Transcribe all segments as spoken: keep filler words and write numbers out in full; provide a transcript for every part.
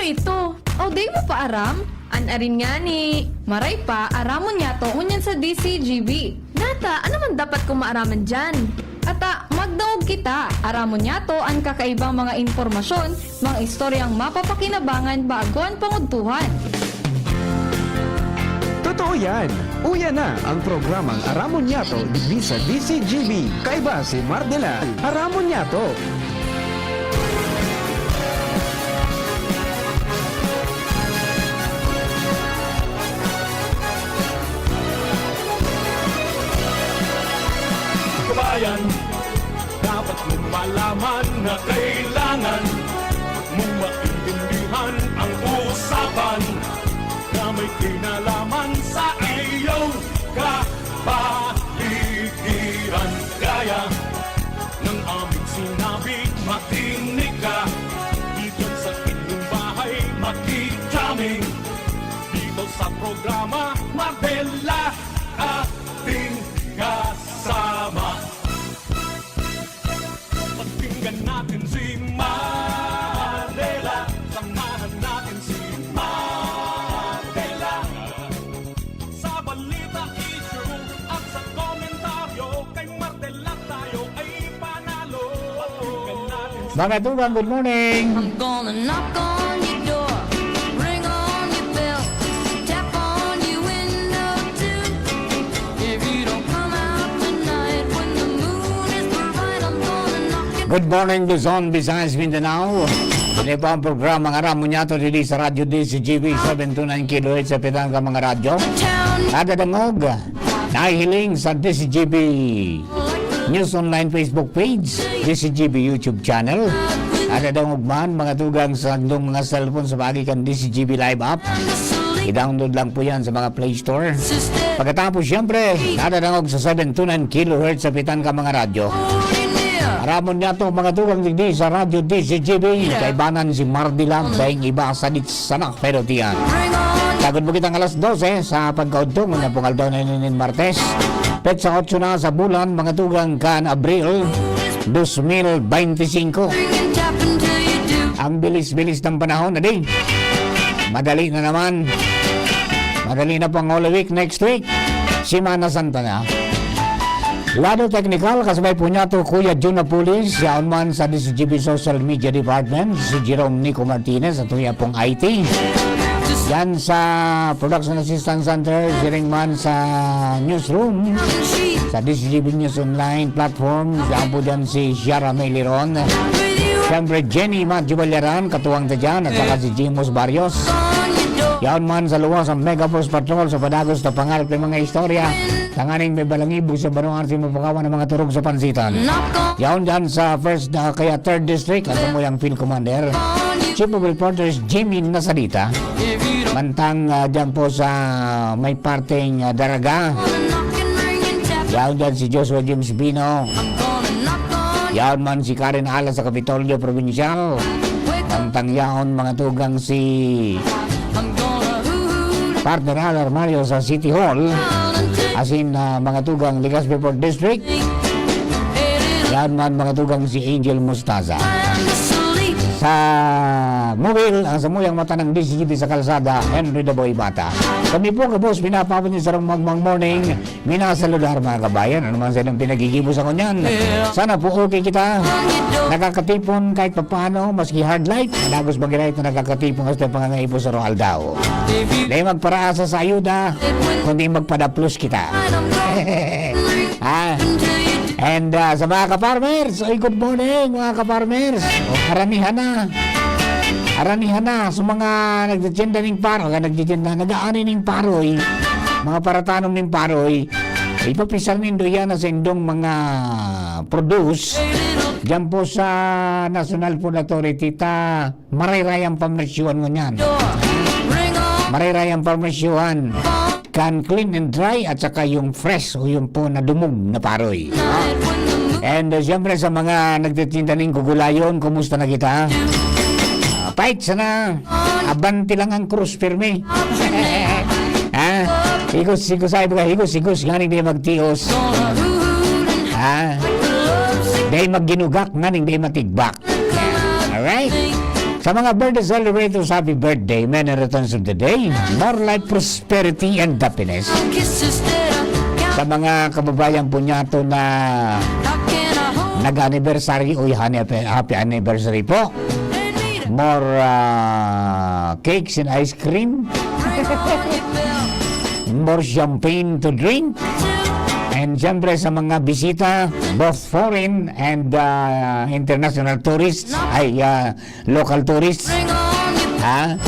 Ito, o di mo pa aram? An arin ngani, maray pa, aramon niyato ngunyan sa D C G B. Nata, ano man dapat kong maaraman diyan? Ata, magdangog kita. Aramon niyato an kakaibang mga impormasyon, mga istoryang mapapakinabangan bago an pangudtuhan. Totoo yan! Uya na ang programang Aramon Niyato digdi sa D C G B. Kaiba si Mardela. Aramon Niyato! Kabayan, dapat mong malaman na kailangan mong maintindihan ang usapan na may kinalaman sa iyong kapaligiran. Gaya ng aming sinabi, makinig ka. Diyan sa inyong bahay, makikita kami dito sa programa Mardela, ating kasama. Pakinggan natin si Mardela. Samahan natin si Mardela. Sa balita, issue at sa komentaryo, kay Mardela tayo ay panalo. Pakinggan natin si Mga tugang, good morning! I'm gonna knock on your door, ring on your bell, tap on your window too. If you don't come out tonight when the moon is bright, I'm gonna knock your Good morning, Luzon, Visayas, Mindanao. Ini po ang programa nga Aramon Niyato digdi sa Radyo D C G B, seven two nine kilohertz sa pitang ka mga radyo. town. Kada dangog, nahihiling sa D C G B News Online Facebook page, D C G B YouTube channel. Kada dangog man, mga tugang sa andong mga cellphone sa paagi kan D C G B Live app. I-download lang po yan sa mga Play Store. Pagkatapos, siyempre, kada dangog sa seven two nine kilohertz sa pitang ka mga radyo. Aramon niyato, mga tugang digdi sa Radyo D C G B, kaibanan si Mardi Lab, daing iba sa Ditsana, pero tiyan. Tagod mo kitang alas dose sa pagkaudto, ngunyan pong aldaw na ini nin Martes. Petsa otso na sa bulan, mga tugang kan Abril, dos mil beintisinko. Ang bilis-bilis ng panahon, adi. Madali na naman. Madali na pang Holy Week next week. Semana Santa na. Lado teknikal, kasabay po niyato, Kuya Jun Apulis, yaon man sa D C G B Social Media Department, si Jerome Nico Martinez, at tuya pong I T. Yan sa Production Assistance Center, siring man sa Newsroom, sa D C G B News Online Platform, yaon po dyan si Shara May Liron. Siyempre, Jenny Matthew Ballaran, katuwang ta dyan, at saka si Jimos Barrios. Yaon man sa luwas ang Mega Force Patrol sa padagos na pangarap ng mga istorya. Tanganing may balangibog sa banwaan sa mapakawan ng mga turog sa pansitan. Yaon dyan sa first, ah, kaya third district, at samuyang field commander. Chief of Reporters, Jimmy Nasalita. Mantang ah, dyan po sa may parteng ah, Daraga. Yaon dyan si Joshua James Bino. Yaon man si Karen Alas sa Kapitolyo Provincial. Mantang yaon mga tugang si Partner Alar Mario sa City Hall, asin ah, mga tugang Legazpi Fourth District. Yan man mga tugang si Angel Mostaza. Sa Mobile, ang samuyang mata ng D C G B sa kalsada, Henry Daboy Bata. Kami po, kabos, pinapabot niyo sa Magmang Morning. Minasaludar, mga kabayan, ano man sa inyong pinagigibo sa ngunyan. Sana po okay kita. Nakakatipon kahit papaano, maski hard life. Dagos mag-right na nakakatipon hasta pangangaipo sa roaldaw. Dahil magparaasa sa ayuda, kundi magpadaplos kita. Ah. And ah, sa mga ka-farmers, oy, good morning, mga ka-farmers. O, karamihan na. Aranihan na sa mga nagtitinda ning paro, ka nagtitinda, nag-aani ning paroy, mga paratanom ning paroy, ipapisar nindo yan sa indong mga produce diyan po sa National Food Authority ta marayrayang pamresyuhan ngunyan. Marayrayang pamresyuhan kan clean and dry at saka yung fresh o yung po na dumog na paroy. And uh, siyempre sa mga nagtitinda ning gugulayon, kumusta na kita? Uh, fight sana, abanti lang ang krus pirmi. Ha? Higos, higos, sabi ka, higos, higos, nganing di magtios. Ha? Di magginugak, nganing di matigbak. Alright? Sa mga birthday celebrators, happy birthday. Many returns of the day. More life, prosperity, and happiness. Sa mga kababayan po niyato na nag-anniversary, uy, happy, happy anniversary po. More ah, cakes and ice cream. More champagne to drink. And siyempre sa mga bisita, both foreign and ah, international tourists, ay ah, local tourists. Ha?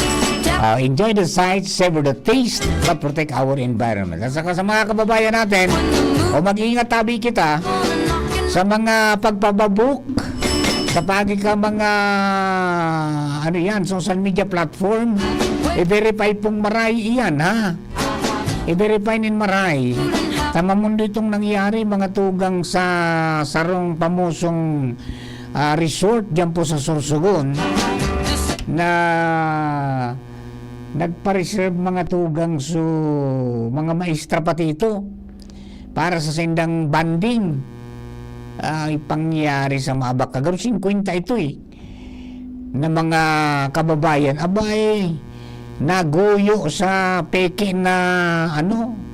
Ah, enjoy the sight, savor the taste, but protect our environment. At saka sa mga kababayan natin, o mag-ingat tabi kita sa mga pagpababuk sa pagi ka mga ano yan, social media platform, i-verify pong maray iyan, ha? I-verify nin maray. Tama mundo itong nangyari, mga tugang sa sarong pamosong ah, resort dyan po sa Sorsogon na nagpa-reserve mga tugang su mga maestra pati ito para sa sindang banding. Ay, pangyari sa mga bakagaro, singkwenta ito eh, na mga kababayan, abay, naguyo sa peke na, ano,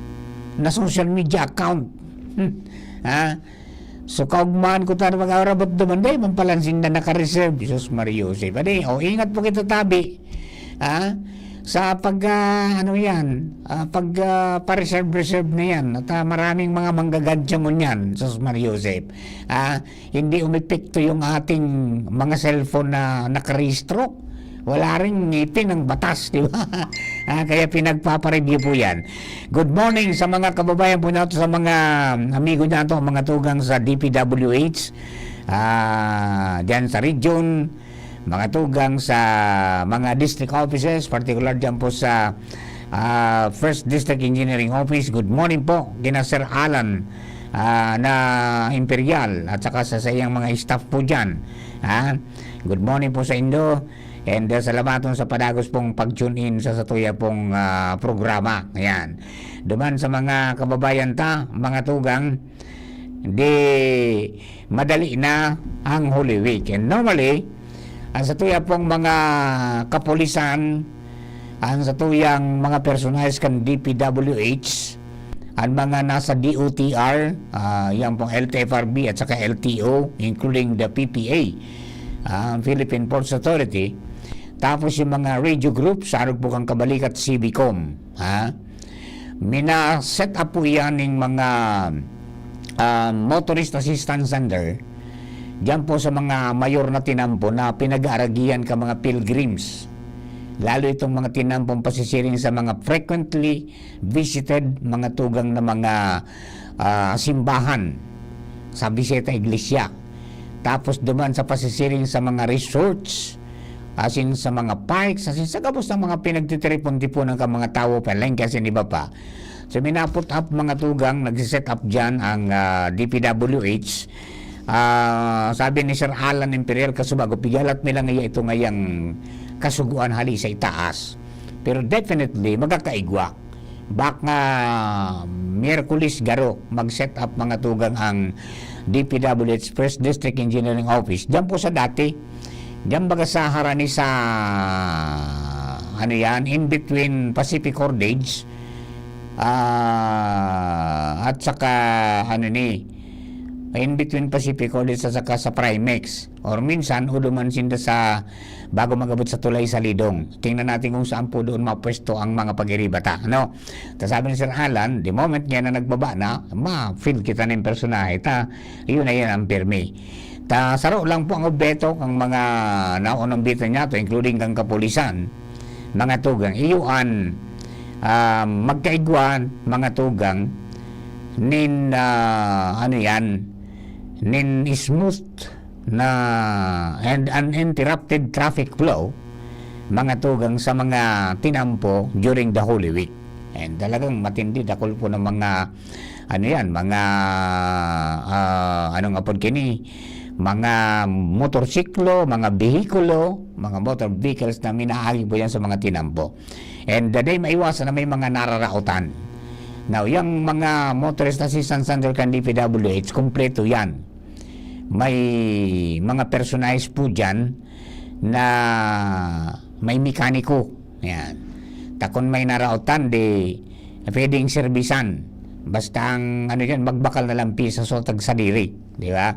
na social media account. Hmm. Ha? So, kaugmaan ko tayo mag-aura, ba't duman? Dahil man pala sinda naka-reserve. Jesus, Maria Joseph. Adi, o, ingat po kita tabi. Ha? Sa pag, ah, ano yan, ah, pag ah, pa-reserve-reserve na yan. At ah, maraming mga manggagadya ngunyan, Jesus, Maria Joseph. Ha? Hindi umepekto yung ating mga cellphone na nakarehistro. Wala ring ngipin ang batas, di ba? Ah, kaya pinagpapareview po yan. Good morning sa mga kababayan po nato, sa mga amigo nato, mga tugang sa D P W H, ah, diyan sa region, mga tugang sa mga district offices, particular diyan po sa ah, First District Engineering Office. Good morning po kina Sir Alan ah, na Imperial at saka sa, sa iyang mga staff po diyan. Ha? Good morning po sa indo. And uh, salamaton sa padagos pong pag-tune in sa satuya pong ah, programa. Ayan. Duman sa mga kababayan ta, mga tugang, di madali na ang Holy Week. And normally, ang satuya pong mga kapulisan, ang satuyang mga personahes kan D P W H, ang mga nasa D O T R, ah, yan pong L T F R B at saka L T O, including the P P A, ah, Philippine Ports Authority, tapos yung mga radio groups, arog po kang kabalikat, C B com, ha? Mina-set up po yan ng mga ah, Motorist Assistance Center, diyan po sa mga mayor na tinampo na pinag-aaragihan ka mga pilgrims. Lalo itong mga tinampong pasisiring sa mga frequently visited, mga tugang na mga ah, simbahan sa Bisita Iglesia. Tapos duman sa pasisiring sa mga resorts, asin sa mga parks, asin sa gabos ng mga pinagtitiripon-tipunan ka mga tawo, palengke, asin iba pa. So, minaput up mga tugang, nagsiset up dyan ang ah, D P W H. Ah, sabi ni Sir Alan Imperial, kasubago, pigalat mi lang iya ito ngayang kasuguan hali sa itaas. Pero definitely, magkakaigwa. Baka Miyerkules garo, mag-set up mga tugang ang D P W H First District Engineering Office. Diyan po sa dati, diyan baga sa harani sa, ano yan, in between Pacific Cordage, ah, at saka, ano ni, in between Pacific Cordage at saka sa Primex. Or minsan, uduman sinda sa, bago mag-abot sa tulay sa Lidong. Tingnan natin kung saan po doon mapwesto ang mga pag-iribata, ano? Ta sabi ni Sir Alan, the moment niya na nagbaba na, ma-feel kita ng personahe ta. Yun na yan ang pirmi. Ta saro lang po ang obheto kang mga naunang bitan niya to, including kang kapulisan, mga tugang. Iyo an ah, magkaigwa, mga tugang, nin ah, ano yan, nin smooth na and uninterrupted traffic flow, mga tugang, sa mga tinampo during the Holy Week. And talagang matindi, dakul po ng mga, ano yan, mga, ah, anong apod kini, mga motorsiklo, mga behikulo, mga motor vehicles na minaagi po yan sa mga tinampo. And uh, di maiwasan na may mga nararaotan. Now, yung mga motorist assistance center kan D P W H, kompleto yan. May mga personahe po dyan na may mekaniko. Yan. Ta kun may naraotan, di pwedeng serbisan. Basta ang ano yan, magbakal na lang piso so tag sadiri, di ba?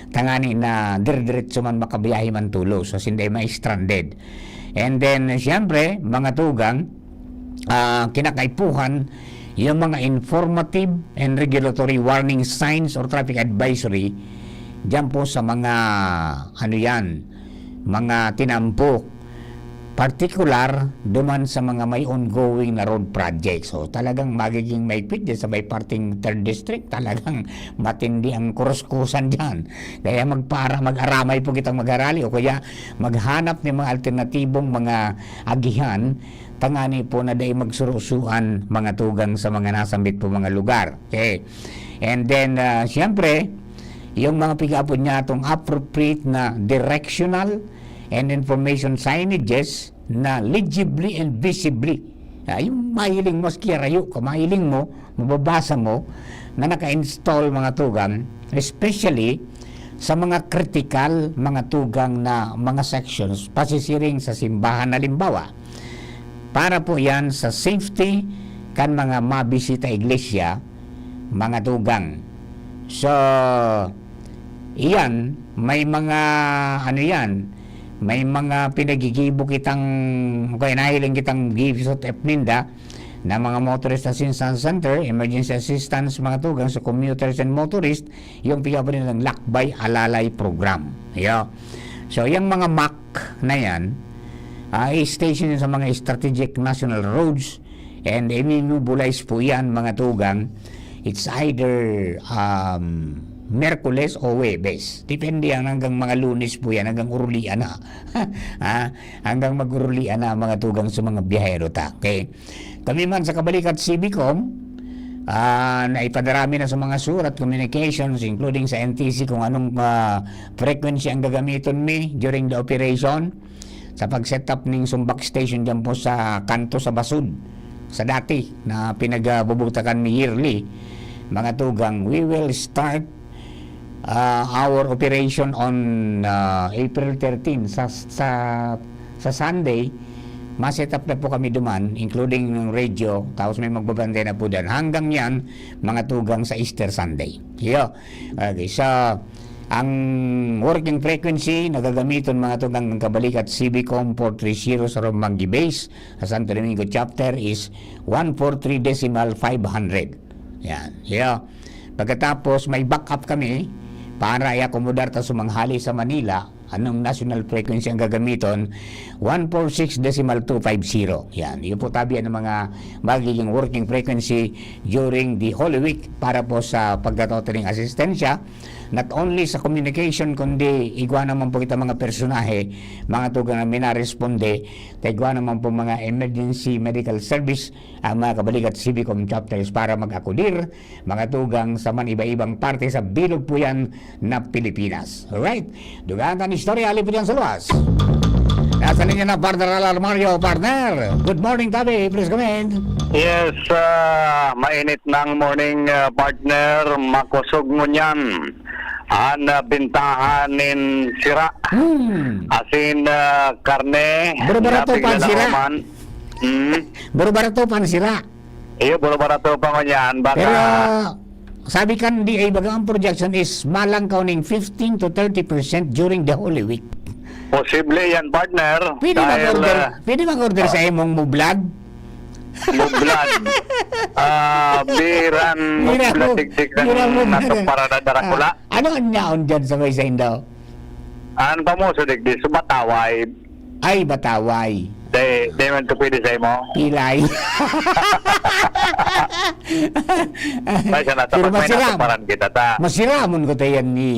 Tangani na dire-diretso man makabiyahe man tulos, so sinday ma-stranded. And then, siyempre, mga tugang, ah, kinakaipuhan yung mga informative and regulatory warning signs or traffic advisory diyan po sa mga, ano yan, mga tinampo. Partikular, duman sa mga may ongoing na road project. So, talagang magiging maigpit dyan sa may parting third district. Talagang matindi ang kuruskusan dyan. Kaya magpara, mag-aramay po kitang magharali o kaya maghanap ng mga alternatibong mga agihan, tangani po na dai magsurusuan mga tugang sa mga nasambit po mga lugar. Okay. And then, ah, siyempre, yung mga pigapod niya itong appropriate na directional and information signages na legibly and visibly. Ah, yung mahiling mo, maski rayo ka, mahiling mo, mababasa mo, na naka-install mga tugang, especially sa mga critical, mga tugang na mga sections, pasisiring sa simbahan halimbawa. Para po yan sa safety kan mga mabisita iglesia, mga tugang. So, iyan, may mga, ano yan, may mga pinagigibo kitang, o kaya nahiling kitang gigisot epninda na mga motorist assistance center, emergency assistance, mga tugang sa commuters and motorist, yung pinapanood ng Lakbay Alalay Program. Yeah. So, yung mga mac na yan, ah, i-station yun sa mga strategic national roads and imimobilize po yan, mga tugang. It's either, um, Merkules o Huwebes. Depende yan, hanggang mga Lunes po yan, hanggang urulian na. Ha? Hanggang mag-urulian na ang mga tugang sa mga biyahero ta. Okay? Kami man sa Kabalikat C B com, ah, naipadarami na sa mga surat, communications, including sa N T C, kung anong, ah, frequency ang gagamiton mi during the operation. Sa pag-set up ning sumbak station dyan po sa kanto sa Basud, sa dati na pinagbubugtakan mi yearly, mga tugang, we will start, ah, our operation on, ah, April thirteen. Sa, sa, sa Sunday, ma-set up na po kami duman, including ng radio, tapos may magbabantay na po dyan. Hanggang yan, mga tugang sa Easter Sunday. Iyo. Okay, so, ang working frequency na gagamiton, mga tugang, ng Kabalikat C B com four three zero sa Romanggi Base, sa Santo Domingo Chapter is one four three decimal five hundred. Yan. Yeah. Pagkatapos, may backup kami para i-akomodar ta sa mga hali sa Manila. Anong national frequency ang gagamiton? One four six decimal two five zero. Yan. Yun po tabi ang mga magiging working frequency during the Holy Week para po sa pagkatotally ng asistensya. Not only sa communication, kundi igwa naman po kita mga personahe, mga tugang na minaresponde, ta igwa naman po mga emergency medical service, ang mga Kabalikat C B com chapters para mag-akudir, mga tugang sa man iba-ibang parte sa bilog po yan na Pilipinas. Alright? Dugaan tan istorya, ali po dyan sa luwas. Nasa linya na, partner Alar Mario, partner. Good morning, tabi. Please come in. Yes, ah, mainit ng morning, ah, partner. Makosog ngunyan an, ah, bintahan nin sira. Hmm. Asin, ah, karne Pero barato na pa ang sira. Piglalahoman. Hmm. Pero barato pa ang sira. Iyo, pero barato pa ngunyan. Baka Pero sabi kan D A, baga ang projection is malangkaw ning fifteen to thirty percent during the Holy Week. Posible yan, partner. Pwede Dahil, mag-order, ah, pwede mag-order sa imong mublad? Mublad. Ah, biran Biran mublad, mu-, tigtig biran ng mublad. Nato para na darakula. Ah, ano ang nyaon dyan sa may saindo? Ang pamuso digdi, sumataway. Ay, bataway. Di, di man to pwede sa imo? Pilay. Ay, sana ta, Pero pag may masira. Natuparan kita, ta. Masira, mon ko tayan ni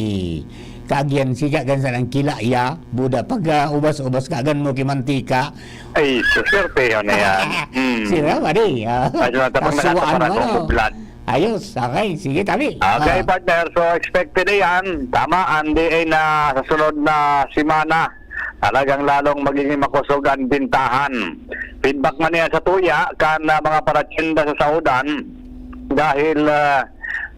Kaagyan, siga, gansan ang kila, ya. Buda, pag, ah, ubas-ubas ka, agan mo kimantika. Ay, swerte yun na yan. Hmm. Sira, pare, ah. Ay, sana ta, pag Kasuwaan nakataparan mo, ko, ano? Blood. Ayos, okay. Sige, tabi. Okay, Ah. partner. So, expected na yan. Tama, ang D A na sa sunod na semana, talagang lalong magiging makusog ang bintahan. Feedback man yan sa tuya, kan, ah, mga paratinda sa saodan, dahil, ah,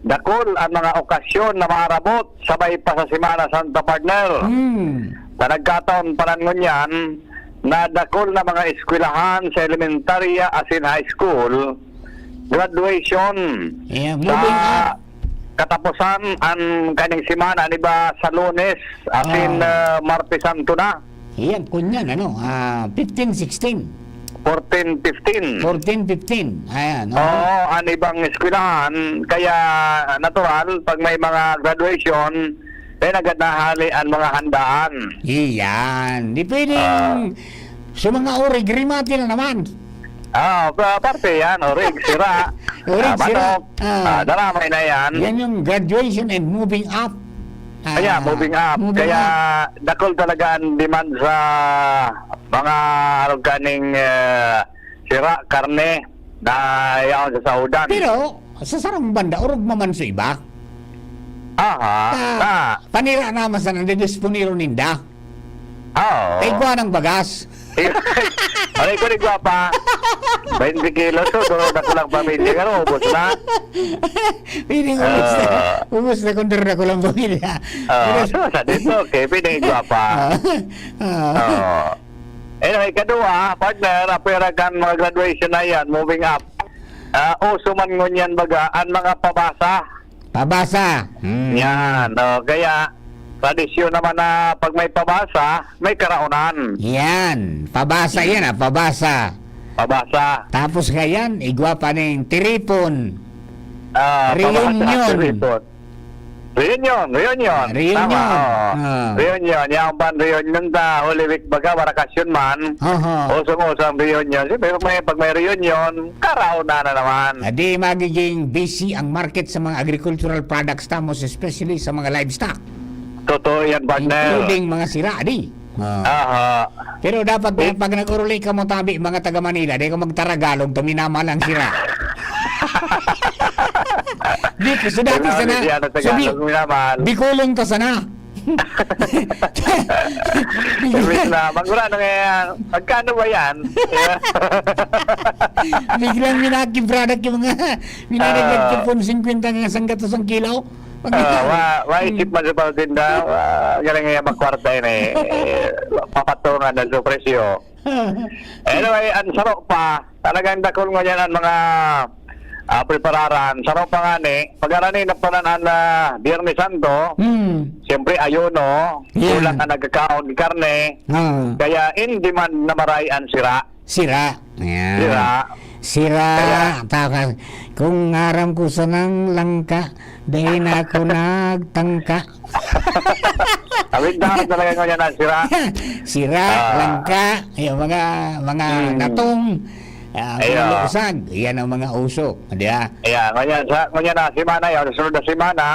dakul ang mga okasyon na maarabot sabay pa sa Semana Santa, partner. Hmm. na nagkataon pa ngunyan na dakul na mga eskwelahan sa elementarya asin high school, graduation Yeah, moving sa up. katapusan an kaning semana, an iba sa Lunes, asin, Ah. ah, Martes Santo na. Iyan, kunyan, ano, ah, fifteen, sixteen. Fourteen, fifteen. Fourteen, fifteen. Ayan, oo. Oo, an ibang eskwelahan, kaya natural, pag may mga graduation, eh, nagad na hali an mga handaan. Iyan. Di pwedeng Ah. sa mga orig, rimate na naman. Ah, pa-, parte yan, orig, sira, Orig, ah, sira. manok, Ah. ah, daramay na yan. Yan yung graduation and moving up. Kaya, Ah, moving up. moving Kaya, up. dakul talaga ang demand sa mga, ano, kaning, eh, sira, karne, na yaon sa saudan. Pero, sa sarong banda, orog maman sa iba. Aha, Ah, ta. panira naman sa nandidisponero ninda. Ah, oo. Kay kuha ng bagas. Aray ko, ni Gwapa. Twenty kilos, so, duro na ko lang pamilya, pero ubos na. Piling ubos na. Ah. Ubos na kung duro na ko lang pamilya. Ah, Pero so, sa dito, okay, piling Gwapa. Ah, ah. Oo. Anyway, kadua, partner, apwera kan mga graduation na yan, moving up. Ah, uso man ngunyan baga, ang mga pabasa. Pabasa. Hmm. Yan, oh, kaya, tradisyon naman na pag may pabasa, may karaonan. Yan. Pabasa yan, ah, pabasa. Pabasa. Tapos ngayon, igwa pa ning tiripon. Ah, pabasa, Reunion. tiripon. Reunion, reunion. Reunion. Tama, oo. Ah. Reunion. Yang pan reunion ta, Holy Week baga, barakasyon man. Aha. Usong-usong reunion. Siyempre, pag may, pag may reunion, karaonan na naman. Adi, magiging busy ang market sa mga agricultural products ta, most especially sa mga livestock. Totoo yan, partner. Including mga sira, adi. Ah. Aha. Pero dapat, Eh? pag nag-oruli kamo tabi, mga taga Manila, di ka magtaragalog, tuminama lang sira. Di, kasi dati Kailangan sana, hindi yan ang sabi, Tagalog, minamahal. Bicolon ka sana. Imbis na, "Magurano nga yan? Magkano ba yan?" Biglang minakibrada yung mga, minanaglag Ah. yung pon singkwenta nga sanggatos ang kilo. Pag Ah, wa-, waisip man sa pagtinda, ah, galing nga makwarta yun eh. Eh, papatungan na sa presyo. Anyway, ang saro pa, talagang dakul ngunyan ang mga, ah, prepararan. Saro pa nga ni, pag-arani na pala ang, ah, Biyernes Santo, Hmm. siyempre, ayuno, Yan. kulang ang nagkakaon ng karne, Ah. kaya in demand na maray ang sira. Sira. Yan. Sira. Sira. Kaya Takas. Kung aram ko sanang langka, dahil na ako nagtangka. Awit na talaga ngunyan ang sira. Sira, Ah. langka, yung mga, mga Hmm. natong, ah, Ayo. mga lusag, yan ang mga uso, di ba? Ayan, ngunyan sa, ngunyan na semana, yan, susunod na semana,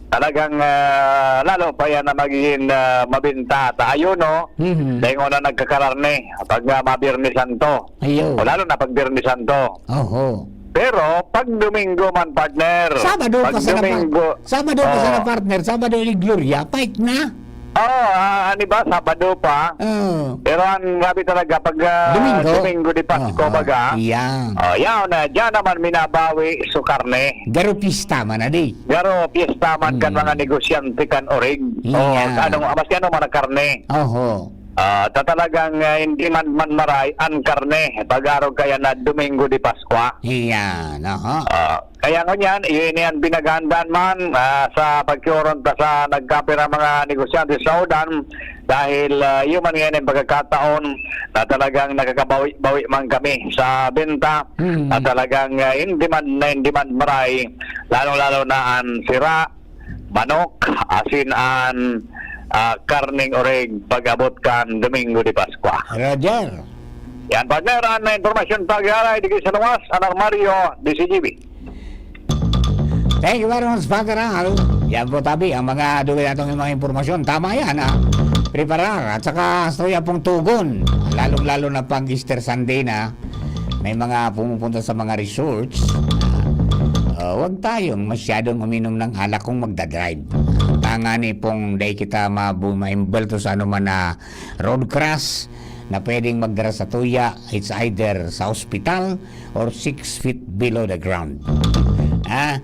talagang, ah, lalo pa yan na magiging, ah, mabinta. Ta, ayun, no? Mhm. Dahil nga na nagkakararne, pag, ah, mabirnisan to. Ayo. O lalo na pag birnisan to. Oho. Pero pag Domingo man, partner. Sabado Pag pa sana, pa-, Domingo, Sabado pa sana, oo. partner. Sabado ni Gloria, pait na. Oo, ah, ano ba? Sabado pa. Oo. Pero ang grabe talaga, pag, ah, Domingo. Domingo de Pasco, Aha, baga. iyan. Oh, yan, ah, diyan naman minabawi su karne. Garo pista man, adi. Garo pista man kan Hmm. mga negosyante kan orig. Iyan. Oh, anong, maski ano man ang karne. Oho. Ah, ta talagang, ah, hindi man, man maray ang karne. Pag-arog kaya na Domingo de Pascua. Iyan, oho. Ah, kaya ngunyan, iyon yan, pinaghahandaan man, ah, sa pagkiorong ta sa nagkapira mga negosyante sa Odan, dahil, ah, iyo man ngayon ang pagkakataon na talagang nakakabawi-bawi man kami sa benta, Mm. na talagang, ah, in demand na in demand maray, lalong-lalo na ang sira, manok, asin an, ah, karneng oreg pag-abot kan Domingo de Pascua. Roger. Yan, partner, an impormasyon pag-aaray digdi sa luwas, Anak Mario, D C G B. Thank you very much, Father Al. Yan po, tabi, ang mga duwi natong mga impormasyon. Tama yan, ha? Preparar at saka sa tuya pong tugon. Lalong-lalo na pag Easter Sunday na, may mga pumupunta sa mga resorts. Ah, wag tayong masyadong uminom ng alak kung magdadrive. Tangani pong dai kita mabu-, maimbelto sa anuman na road crash na pwedeng magdara sa tuya, it's either sa ospital or six feet below the ground. Ah,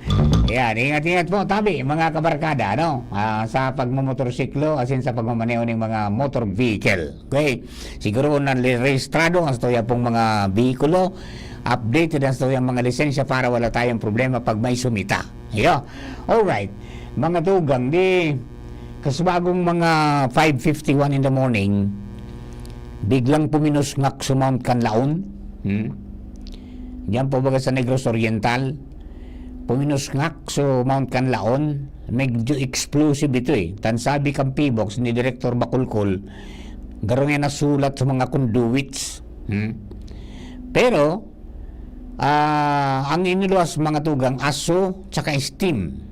Yan, ingat-ingat po, tabi, mga kabarkada, ano? Ah, sa pagmumotorsiklo, asin sa pagmamaneho ning mga motor vehicle. Okay? Siguro na rehistrado ang satuya pong mga behikulo, updated ang satuyang mga lisensya para wala tayong problema pag may sumita. Iyo. Alright. Mga tugang, di kasubagong mga five fifty-one in the morning, biglang puminos ngak sa Mount Kanlaon. Hmm? Diyan po baga sa Negros Oriental. Puminos ngak sa Mount Kanlaon. Medyo explosive ito eh. Tan sabi kan P BOCS ni Director Bacolcol, garo nga nasulat sa mga conduits. Hmm? Pero, ah, ang iniluwas mga tugang, aso, tsaka steam.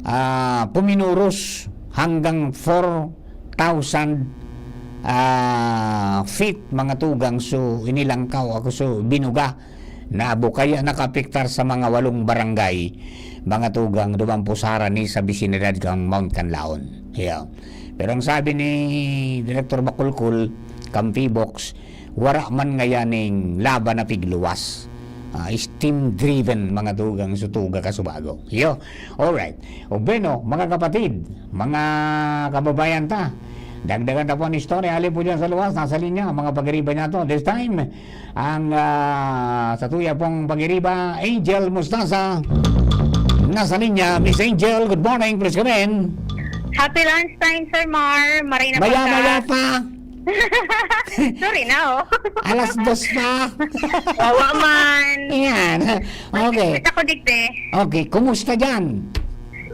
Ah, puminuros hanggang four thousand, ah, feet, mga tugang. So, inilangkaw ako, so, binuga. Nabo kaya nakaapektar sa mga walong barangay, mga tugang, duman po sa harani sa bisinidad kang Mount Kanlaon. Yeah. Pero ang sabi ni Director Bacolcol, kan P BOCS, wara man ngayaning laban na pigluwas. Ah, steam-driven, mga tugang, sutuga kasubago. Iyo. Alright. O bueno, mga kapatid, mga kababayan ta, dagdagan ta po ang istorya. Hali po dyan sa luwas, nasa linya, mga pagiriba niya to. This time, ang, ah, satuya pong pagiriba, Angel Mostaza. Nasa linya, Miss Angel, good morning, please come in. Happy lunchtime, Sir Mar. Maray na Maya-maya pagka... pa, Sorry na, oh. alas dos pa. Wawa man. Ayan. Okay. Kita ko digde. Okay, kumusta dyan?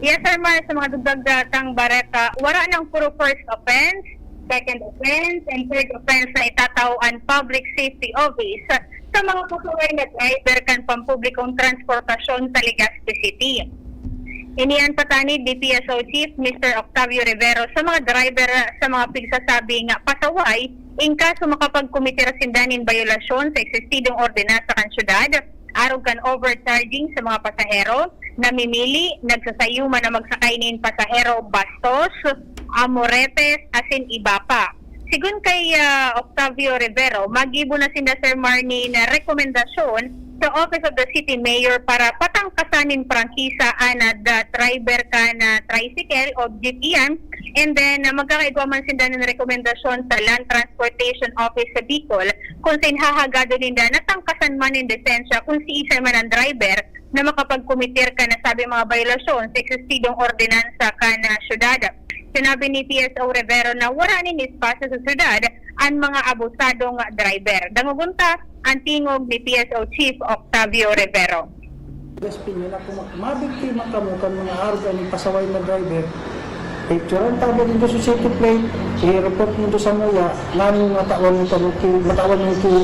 Yes, Sir Mar, sa mga dugdag datang bareta, wara nang puro first offense, second offense, and third offense na itatao an Public Safety Office sa mga pasaway na driver kan pampublikong transportasyon sa Legazpi City. Ini an patanid ni P S O Chief Mister Octavio Rivero sa mga driver sa mga pigsasabi nga pasaway in kaso makapagkometer sinda nin bayolasyon sa existidong ordinansa kan syudad, arog kan overcharging sa mga pasahero, namimili, nagsasayuma na magsakay nin pasahero bastos, amoretes, asin iba pa. Sigon kay ah, Octavio Rivero, magibo na sinda Sir Marnie na rekomendasyon sa Office of the City Mayor para patangkasan nin prangkisa an ah, da driver kan ah, tricycle o jeep iyan. And then, ah, magkakaigwa man sinda nin rekomendasyon sa Land Transportation Office sa Bicol kung sain hahagadon ninda na tangkasan man nin lisensya kung siisay man an driver na makapagkometer kan nasabing mga bayolasyon sa existidong ordinansa kan ah, syudad. Sinabi ni P S O Rivero na wara nin espasyo sa syudad an mga abusadong driver. Dangogon ta an tingog ni P S O Chief Octavio Rivero. Gaspinyo na kung mabiktima kamo kan mga arog aning pasaway na driver, picturean ta ba nindo sa city plate, i-report nindo sa MOA, nganing matawan mo kamo ki, matawan mo ki,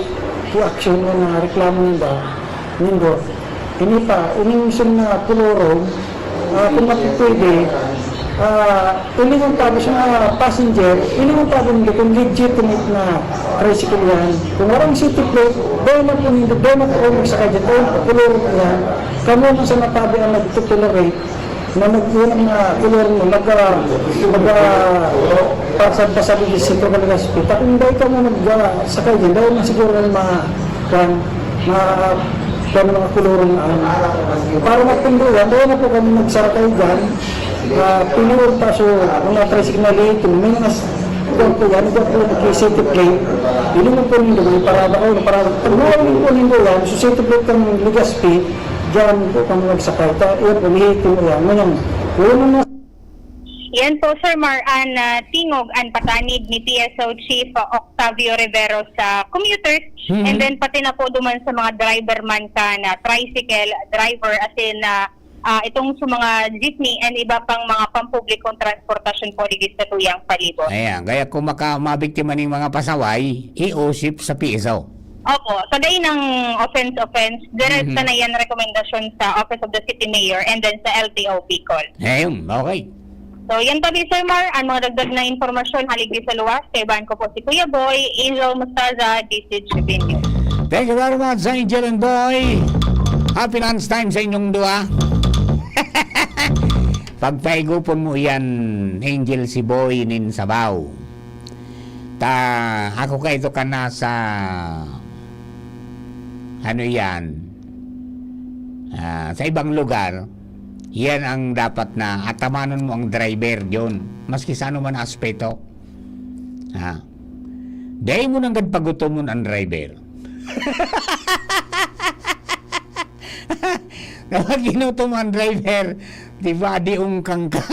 ki action na reklamo ninda, nindo. Ini pa, ining isang na kulurong, ah, kung mapipwede, ah, ilingon ta ba sa mga passenger, ilingon ta ba nindo kung legitimate na tricycle yan. Kung walang city plate, dahil na po nindo, dahil na po magsakay dyan, dahil na po kulurong yan. Kamo man sa natabi ang nagtutolerate na mag-, yun ang, ah, kulurong mo, mag, ah, mag, ah, pasad-pasad yung sentro ka nag-hospital. Kung dahil ka mo nag, ah, sakay dyan, dahil na siguro ng mga, kan, mga, kan mga kulurong na ano. Para magpunduan, dahil na po kami nagsakay dyan, ah, pinior pa so, mga tricycle na late, may mga s-, kuwan po yan, kuwan po yung city plate. Yun yung po nindo, may parada ko, yung parada. Pag mawala yung po nindo yan, so city plate kami Legazpi, dyan po kami nagsakay. Ta, yun po, lihiti mo yan. Ngayon, yun ang mas Yan po, Sir Mar, an ah, tingog an patanid ni P S O Chief ah, Octavio Rivero sa commuters, Mhm. and then pati na po duman sa mga driver man kan ah, tricycle driver, as in ah, ah, itong sa mga jeepney and iba pang mga pampublikong transportasyon po digdi sa tuyang palibot. Ayan, kaya kung maka, mabiktima ng mga pasaway, i-O S I P sa P S O. Opo, sa day ng offense-offense, direkta Mhm. na yan rekomendasyon sa Office of the City Mayor and then sa L T O Bicol. Ayun, okay. So, yan tabi, Sir Mar, ang mga dagdag na impormasyon haligdi sa luwas. Kaibahan ko po si Kuya Boy, Angel Mostaza, D C G B News. Thank you very much, Angel and Boy. Happy lunch time sa inyong dua. Pagpaigupon mo yan, Angel, si Boy nin Sabaw. Ta, ako ka ito ka nasa, ano yan, ah, sa ibang lugar. Yan ang dapat na atamanon mo ang driver, John. Maski sa anuman aspeto. Ha? Dai mo nanggad pagutomon ang driver. Kapag ginutom ang driver, di ba, di ungkang ka?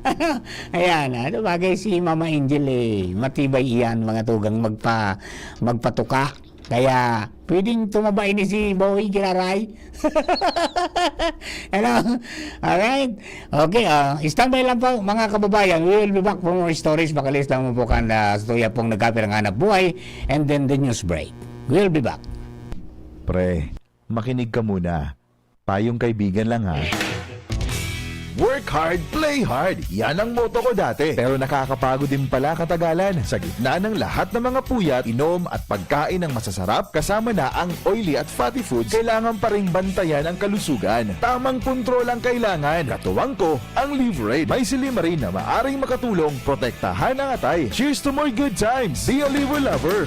Ano? Ayan, ano, bagay si Mama Angel eh. Matibay iyan, mga tugang magpa-, magpatuka. Kaya, pwedeng tumaba ini si Boy Giraray. Hello? Alright? Okay, ah, standby lang po, mga kababayan. We will be back for more stories. Bakalis lang mo po kan, ah, sa tuya pong nagkapirang hanap buhay. And then the news break. We'll be back. Pre, makinig ka muna. Payong kaibigan lang, ha. Work hard, play hard. Yan ang motto ko dati. Pero nakakapagod din pala katagalan. Sa gitna ng lahat ng mga puyat, inom at pagkain ng masasarap, kasama na ang oily at fatty foods, kailangan pa ring bantayan ang kalusugan. Tamang kontrol ang kailangan. Katuwang ko, ang Liverade. May silymarin na maaring makatulong protektahan ang atay. Cheers to more good times! Be a Liver Lover!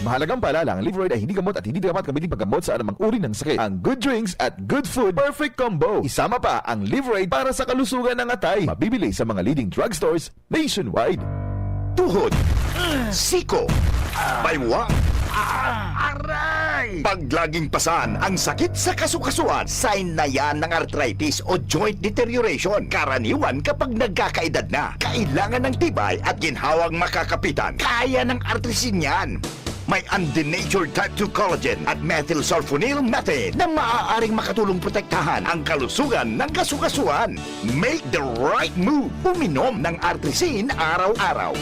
Mahalagang paalala, ang Liverade ay hindi gamot at hindi dapat gamitin paggamot sa anumang uri ng sakit. Ang good drinks at good food, perfect combo. Isama pa ang Liverade para sa kalusugan ng atay. Mabibili sa mga leading drugstores nationwide. Tuhod, siko, baywa, aray! Pag laging pasan ang sakit sa kasukasuan, sign na yan ng arthritis o joint deterioration. Karaniwan kapag nagkakaedad na, kailangan ng tibay at ginhawang makakapitan. Kaya ng Artrisin yan. May undenatured type two collagen at methylsulfonyl methane na maaaring makatulong protektahan ang kalusugan ng kasukasuan. Make the right move. Uminom ng Artrisin araw-araw.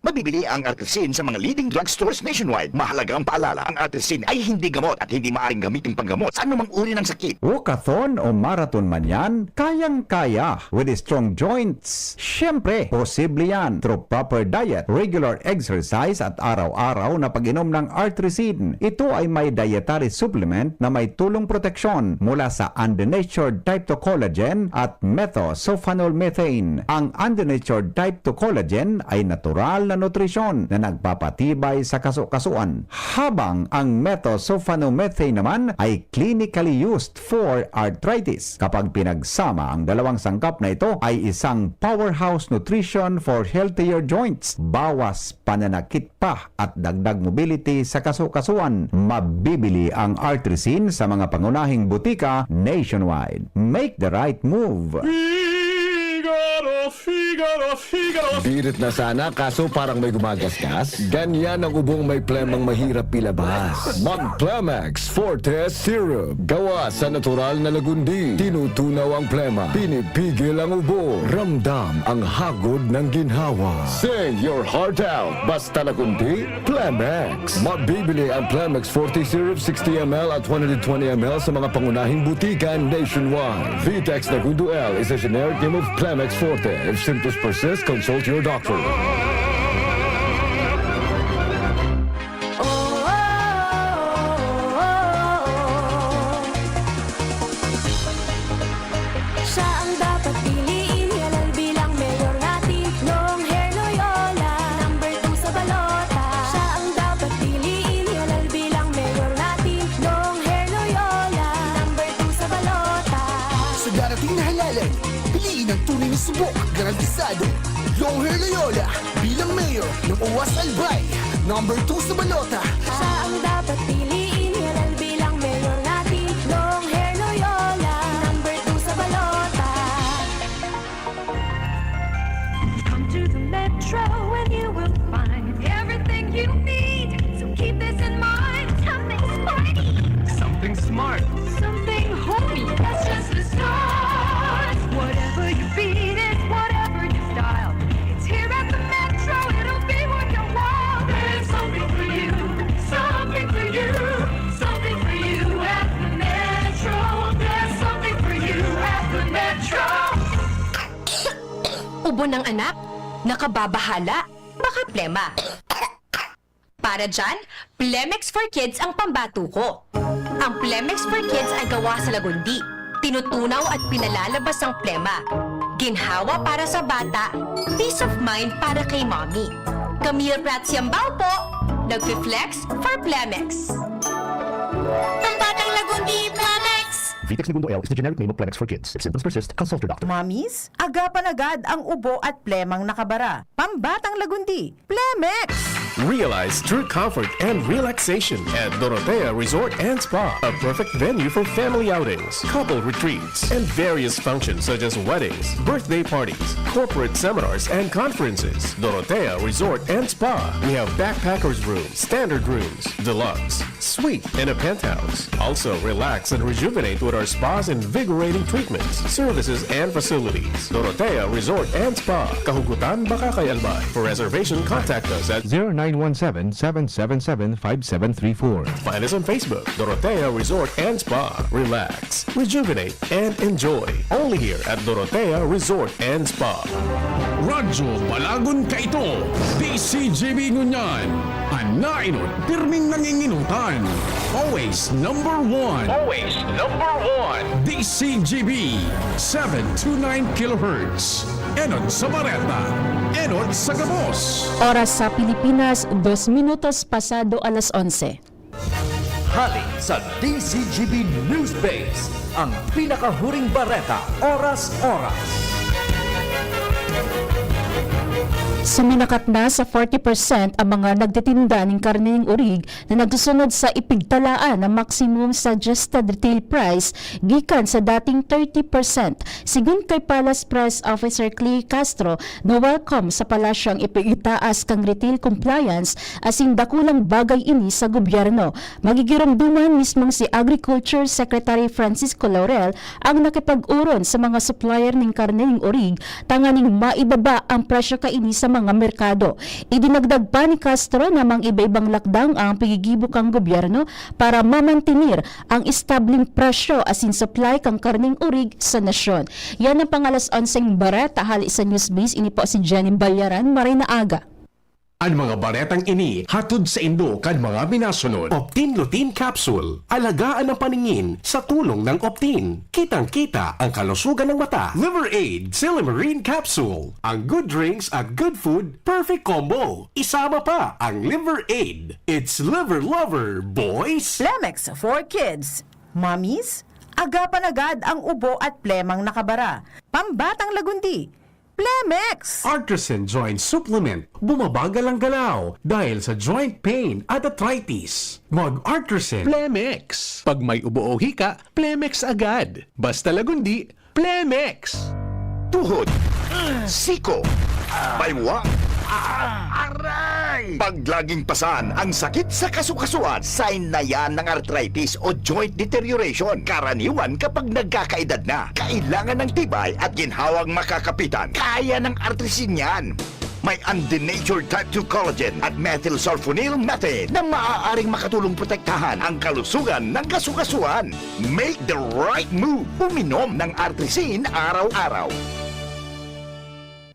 Mabibili ang Artrisin sa mga leading drugstores nationwide. Mahalaga ang paalala, ang Artrisin ay hindi gamot at hindi maaaring gamitin panggamot sa anumang uri ng sakit. Walkathon o marathon man yan, kayang-kaya with strong joints. Siyempre, posible yan through proper diet, regular exercise at araw-araw na pag-inom ng Artrisin. Ito ay may dietary supplement na may tulong proteksyon mula sa undenatured type two collagen at methosulfonol methane. Ang undenatured type two collagen ay natural na nutrisyon na nagpapatibay sa kasukasuan, habang ang methosulfonomethane naman ay clinically used for arthritis. Kapag pinagsama, ang dalawang sangkap na ito ay isang powerhouse nutrition for healthier joints, bawas pananakit pa at dagdag mobility sa kasukasuan. Mabibili ang Artrisin sa mga pangunahing butika nationwide. Make the right move! Figaro, Figaro, Figaro. Birit na sana, kaso parang may gumagasgas. Ganyan ang ubong may plemang mahirap ilabas. Mag Plemex Forte Syrup. Gawa sa natural na lagundi. Tinutunaw ang plema. Pinipigil ang ubo. Ramdam ang hagod ng ginhawa. Sing your heart out. Basta lagundi, Plemex. Mabibili ang Plemex Forte Syrup sixty M L at one hundred twenty M L sa mga pangunahing butika nationwide. Vitex Nagundo L is a generic name of Plemex Forte. If symptoms persist, consult your doctor. Siya ang dapat piliin, halal bilang mayor natin, long hair Loyola, number two sa balota. Siya ang dapat piliin, halal bilang mayor natin, long hair Loyola, number two sa balota. Sa darating na halalan, piliin ang tunay na subok, garantisado. Long hair Loyola, bilang mayor ng Owas Albay, number two sa balota. Siya ang dapat piliin, halal bilang mayor natin, long hair Loyola, number two sa balota. Come to the Metro and you will find everything you need. So keep this in mind. Something sporty. Something smart. Something homey. That's just the start. Whatever your beat is, whatever your style, it's here at the Metro. It'll be worth your while. There's something for you. Something for you. Something for you at the Metro. There's something for you at the Metro. Ubo ng anak? Nakababahala? Baka plema. Para dyan, Plemex for Kids ang pambatuko. Ang Plemex for Kids ay gawa sa lagundi. Tinutunaw at pinalalabas ang plema. Ginhawa para sa bata, peace of mind para kay mommy. Camille Prats Yambao po, nagfi-flex for Plemex. Pambatang lagundi, Plemex! Vitex Negundo L is the generic name of Plemex for kids. If symptoms persist, consult your doctor. Mommies, agapan agad ang ubo at plemang nakabara. Pambatang Lagundi, Plemex! Realize true comfort and relaxation at Dorotea Resort and Spa, a perfect venue for family outings, couple retreats, and various functions such as weddings, birthday parties, corporate seminars, and conferences. Dorotea Resort and Spa. We have backpackers room, standard rooms, deluxe, suite, and a penthouse. Also, relax and rejuvenate with our spa's invigorating treatments, services, and facilities. Dorotea Resort and Spa, Kahugutan, Bacacay, Albay. For reservation, contact us at zero nine one seven, seven seven seven, five seven three four. Find us on Facebook, Dorotea Resort and Spa. Relax, rejuvenate, and enjoy. Only here at Dorotea Resort and Spa. Radyo Balagon kaito, D C G B ngunyan. An nainot, pirming nanginginutan. Always number one. Always number one. D C G B, seven two nine kilohertz. Enot sa bareta, enot sa gabos. Oras sa Pilipinas, dos minutos pasado alas onse. Hali sa D C G B News Base, ang pinakahuring bareta, oras-oras. Suminakat na sa forty percent ang mga nagtitinda nin karneng orig na nagsusunod sa ipigtalaan na maximum suggested retail price gikan sa dating thirty percent. Sigon kay Palace Press Officer Clay Castro, na welcome sa palasyo ang ipigtaas kan retail compliance asin dakulang bagay ini sa gobyerno. Magigiromdoman mismong si Agriculture Secretary Francisco Laurel ang nakipag-oron sa mga supplier nin karne nin orig tanganing maibaba ang presyo kaini sa mga merkado. Idinagdag pa ni Castro na mag-iba-ibang lakdang ang piggigibo kan gobyerno para mamantener ang estableng presyo asin supply kan karneng orig sa nasyon. Yan ang pang-alas onseng bareta hali sa Newsbase. Ini po si Jenny Bayaran. Maray na aga. An mga baretang ini hatod saindo kan mga minasunod: Optin Lutein Capsule, alagaan ang paningin sa tulong ng Optin. Kitang-kita ang kalusugan ng mata. Liver Aid, Silymarin Capsule. Ang good drinks at good food, perfect combo. Isama pa ang Liver Aid. It's Liver Lover, boys! Plemex for kids. Mommies, agapan agad ang ubo at plemang nakabara. Pambatang Lagundi, Plemex! Artresin Joint Supplement, bumabagal ang galaw dahil sa joint pain at arthritis. Mag-Artresin. Plemex. Pag may ubo o hika, Plemex agad. Basta Lagundi, Plemex. Tuhod, siko, baywang, aray! Pag laging pasan ang sakit sa kasukasuan, sign na yan ng arthritis o joint deterioration. Karaniwan kapag nagkakaedad na, kailangan ng tibay at ginhawang makakapitan. Kaya ng Artresin yan. May undenatured type two collagen at methylsulfonyl methane na maaaring makatulong protektahan ang kalusugan ng kasukasuan. Make the right move. Uminom ng Artresin araw-araw.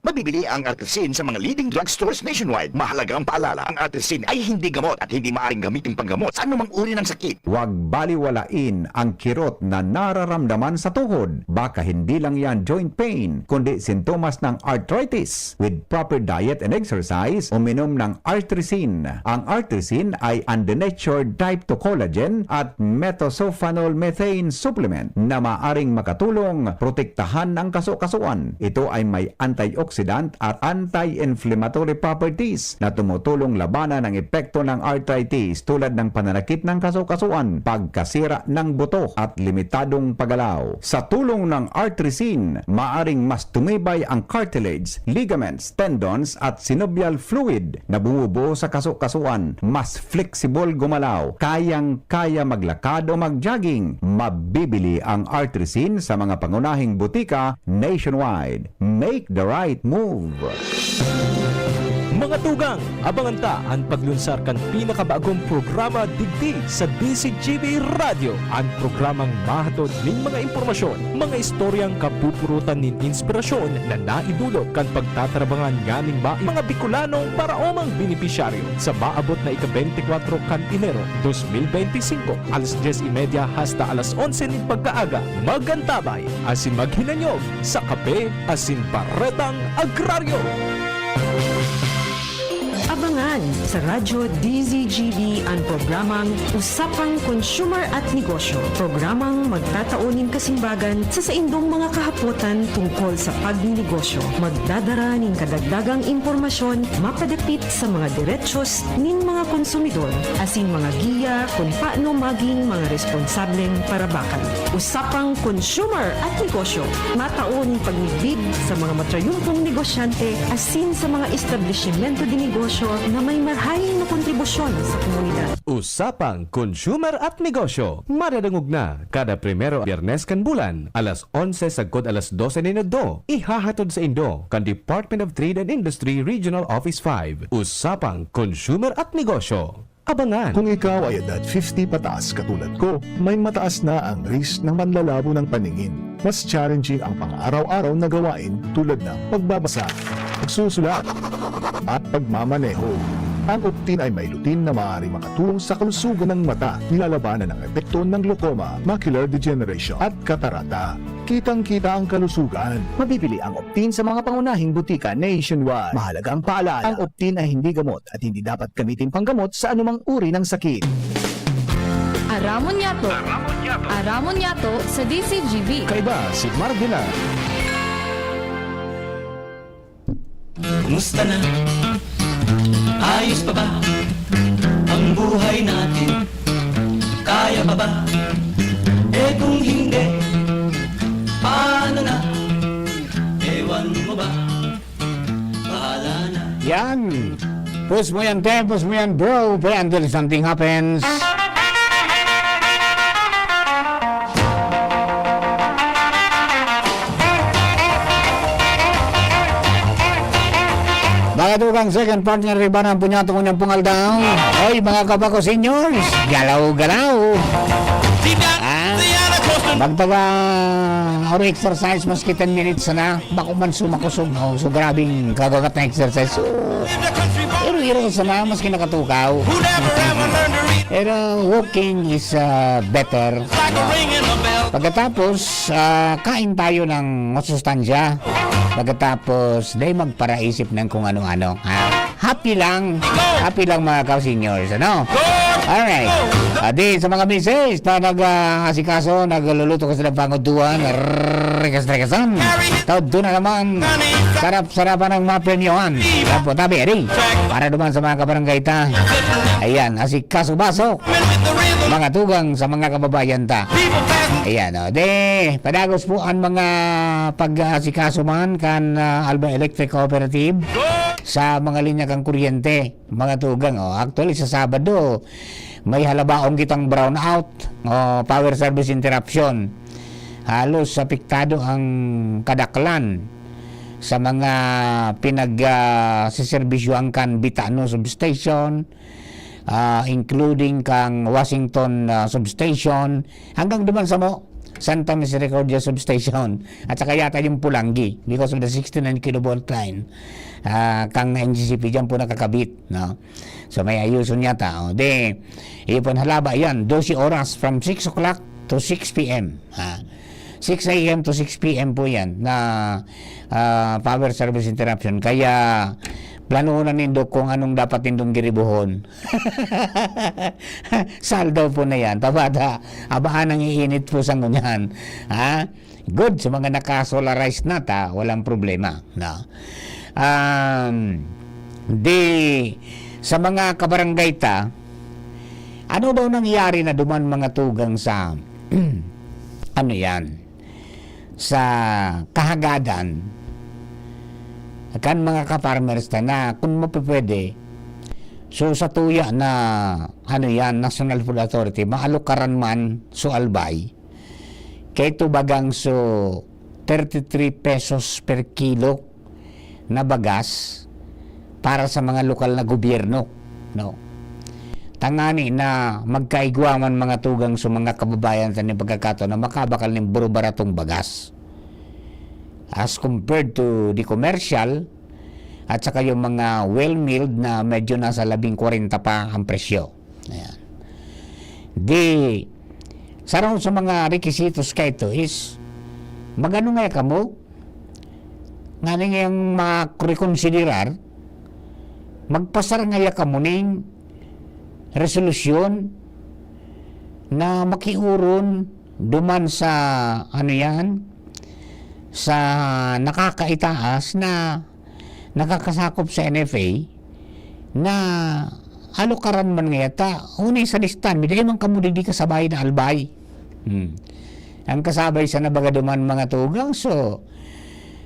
Mabibili ang Artresin sa mga leading drugstores nationwide. Mahalaga ang paalala, ang Artresin ay hindi gamot at hindi maaaring gamitin panggamot sa anumang uri ng sakit. Huwag baliwalain ang kirot na nararamdaman sa tuhod. Baka hindi lang yan joint pain, kundi sintomas ng arthritis. With proper diet and exercise, uminom ng Artresin. Ang Artresin ay undenatured type two collagen at methylsulfonyl methane supplement na maaring makatulong protektahan ang kasukasuan. Ito ay may antioxidant at anti-inflammatory properties na tumutulong labanan ang epekto ng arthritis, tulad ng pananakit ng kasukasuan, pagkasira ng buto, at limitadong paggalaw. Sa tulong ng Artresin, maaring mas tumibay ang cartilage, ligaments, tendons, at synovial fluid na bumubuo sa kasukasuan. Mas flexible gumalaw, kayang-kaya maglakad o mag-jogging. Mabibili ang Artresin sa mga pangunahing butika nationwide. Make the right move. Mga tugang, abangan ta an paglunsar kan pinakabagong programa digdi sa D C G B Radyo, an programang mahatod nin mga impormasyon, mga istoryang kapupurutan nin inspirasyon na naidulot kan pagtatarabangan nganing mai-, mga Bicolanong paraomang benepisyaryo. Sa maabot na ika-beintikwatro kan Enero, dos mil beinti singko, alas dyes y media hasta alas onse nin pagkaaga, mag-antabay asin maghinanyog sa Kape asin Baretang Agraryo. Ang Abangan sa Radyo D Z G B an programang Usapang Consumer at Negosyo, programang magtatao nin kasimbagan sa saindong mga kahapotan tungkol sa pagninegosyo. Magdadara nin kadagdagang impormasyon mapadapit sa mga derechos nin mga konsumidor, asin mga giya kun paano maging mga responsableng parabakan. Usapang Consumer at Negosyo, matao nin pagmidbid sa mga matrayumpong negosyante asin sa mga establisimento de negosyo na may marahay na kontribusyon sa komunidad. Usapang Consumer at Negosyo, madadangog na kada primero Biyernes kan bulan, alas onse sagkod alas dose nin udto. Ihahatod saindo kan Department of Trade and Industry Regional Office five. Usapang Consumer at Negosyo. Abangan! Kung ikaw ay edad fifty pataas katulad ko, may mataas na ang risk ng manlalabo ng paningin. Mas challenging ang pang-araw-araw na gawain tulad ng pagbabasa, pagsusulat, at pagmamaneho. Ang Optin ay may lutein na maaaring makatulong sa kalusugan ng mata, nilalabanan ang epekto ng glaucoma, macular degeneration, at katarata. Kitang-kita ang kalusugan. Mabibili ang Optin sa mga pangunahing butika nationwide. Mahalagang paalala, ang Optin ay hindi gamot at hindi dapat gamitin panggamot sa anumang uri ng sakit. Aramon Yato. Aramon Yato sa D Z G B. Kaiba si Marvila. Kumusta na? Ayos pa ba ang buhay natin? Kaya pa ba? Eh, kung hindi, paano na? Ewan mo ba? Bahala na. Yan. Push mo yan, te. Push mo yan, bro. Pray until something happens. Mga tugang, second partner, iba na ang punyato ko niyang pungal daw. Oy, mga kabako seniors, galaw-galaw. Ah, magtaga, or exercise, maski ten minutes sana. Bako man sumakusog, oh, so grabing kagagat na exercise. So, iro-iro sana, maski nakatukaw. Pero walking is, ah, better. Pagkatapos, ah, kain tayo ng masustansya. Pagkatapos, dai magparaisip ng kung ano-ano. Ha? Happy lang. Happy lang, mga ka-seniors, ano? Alright. Adi, sa mga misis na nag, ah, asikaso, nagluluto ka sa pangudtuan, rekas-rekasan. Taod na naman. Sarap-sarapan ng mga premyohan. Yan po, tabi, adi. Para naman sa mga kabarangay ta. Ayan, asikaso baso. Mga tugang sa mga kababayan ta. Ayan, o. De, padagos po ang mga pag-aasikaso man kan, ah, Alba Electric Cooperative sa mga linya kan kuryente, mga tugang, o. Actually, sa Sabado, may halabaon kitang brownout, o power service interruption. Halos apektado ang kadaklan sa mga pinag, ah, seserbisyohan kan Bitano Substation, ah, including kang Washington, ah, Substation, hanggang duman sa mo, Santa Misericordia Substation, at saka yata yung Pulangi because of the sixty-nine kilovolt line, ah, kang N G C P dyan po nakakabit, no? So, may ayuson yata, oh. De, iyo pong halaba yan, dose oras from six o'clock to six P M, ha? Six A M to six P M po yan na, ah, power service interruption. Kaya, planuhon na nindo kung anong dapat nindong giribuhon. Saldo po na yan. Tabata, abaan ang iinit po sa ngunyan. Ha? Good, sa mga naka-solarize na ta, walang problema. No? Um, di, sa mga kabarangay ta, ano daw nangyari na duman mga tugang sa, ano yan, sa kahagadan kan mga ka-farmers ta na kung mapapwede, so sa tuya na, ano yan, National Food Authority, maalukaran man so Albay, kay tubagang so thirty-three pesos per kilo na bagas para sa mga lokal na gobyerno, no? Tangani na magkaigwa man mga tugang sa mga kababayan ta nin pagkakataon na makabakal nin buro-baratong bagas as compared to the commercial at saka yung mga well milled na medyo nasa labing kwarenta pa ang presyo. Ayan. Di, sarong sa mga requisitos kaito is, magano nga kamo, nganing yung marekonsiderar, magpasar ngaya kamo ning resolusyon na makiuron duman sa, ano yan, sa nakakaitaas na nakakasakop sa N F A na alukaran man ngaya ta, huni sa listahan mi, dai man kamo digdi kasabay na Albay. Hmm. Ang kasabay sa nabaga duman, mga tugang, so,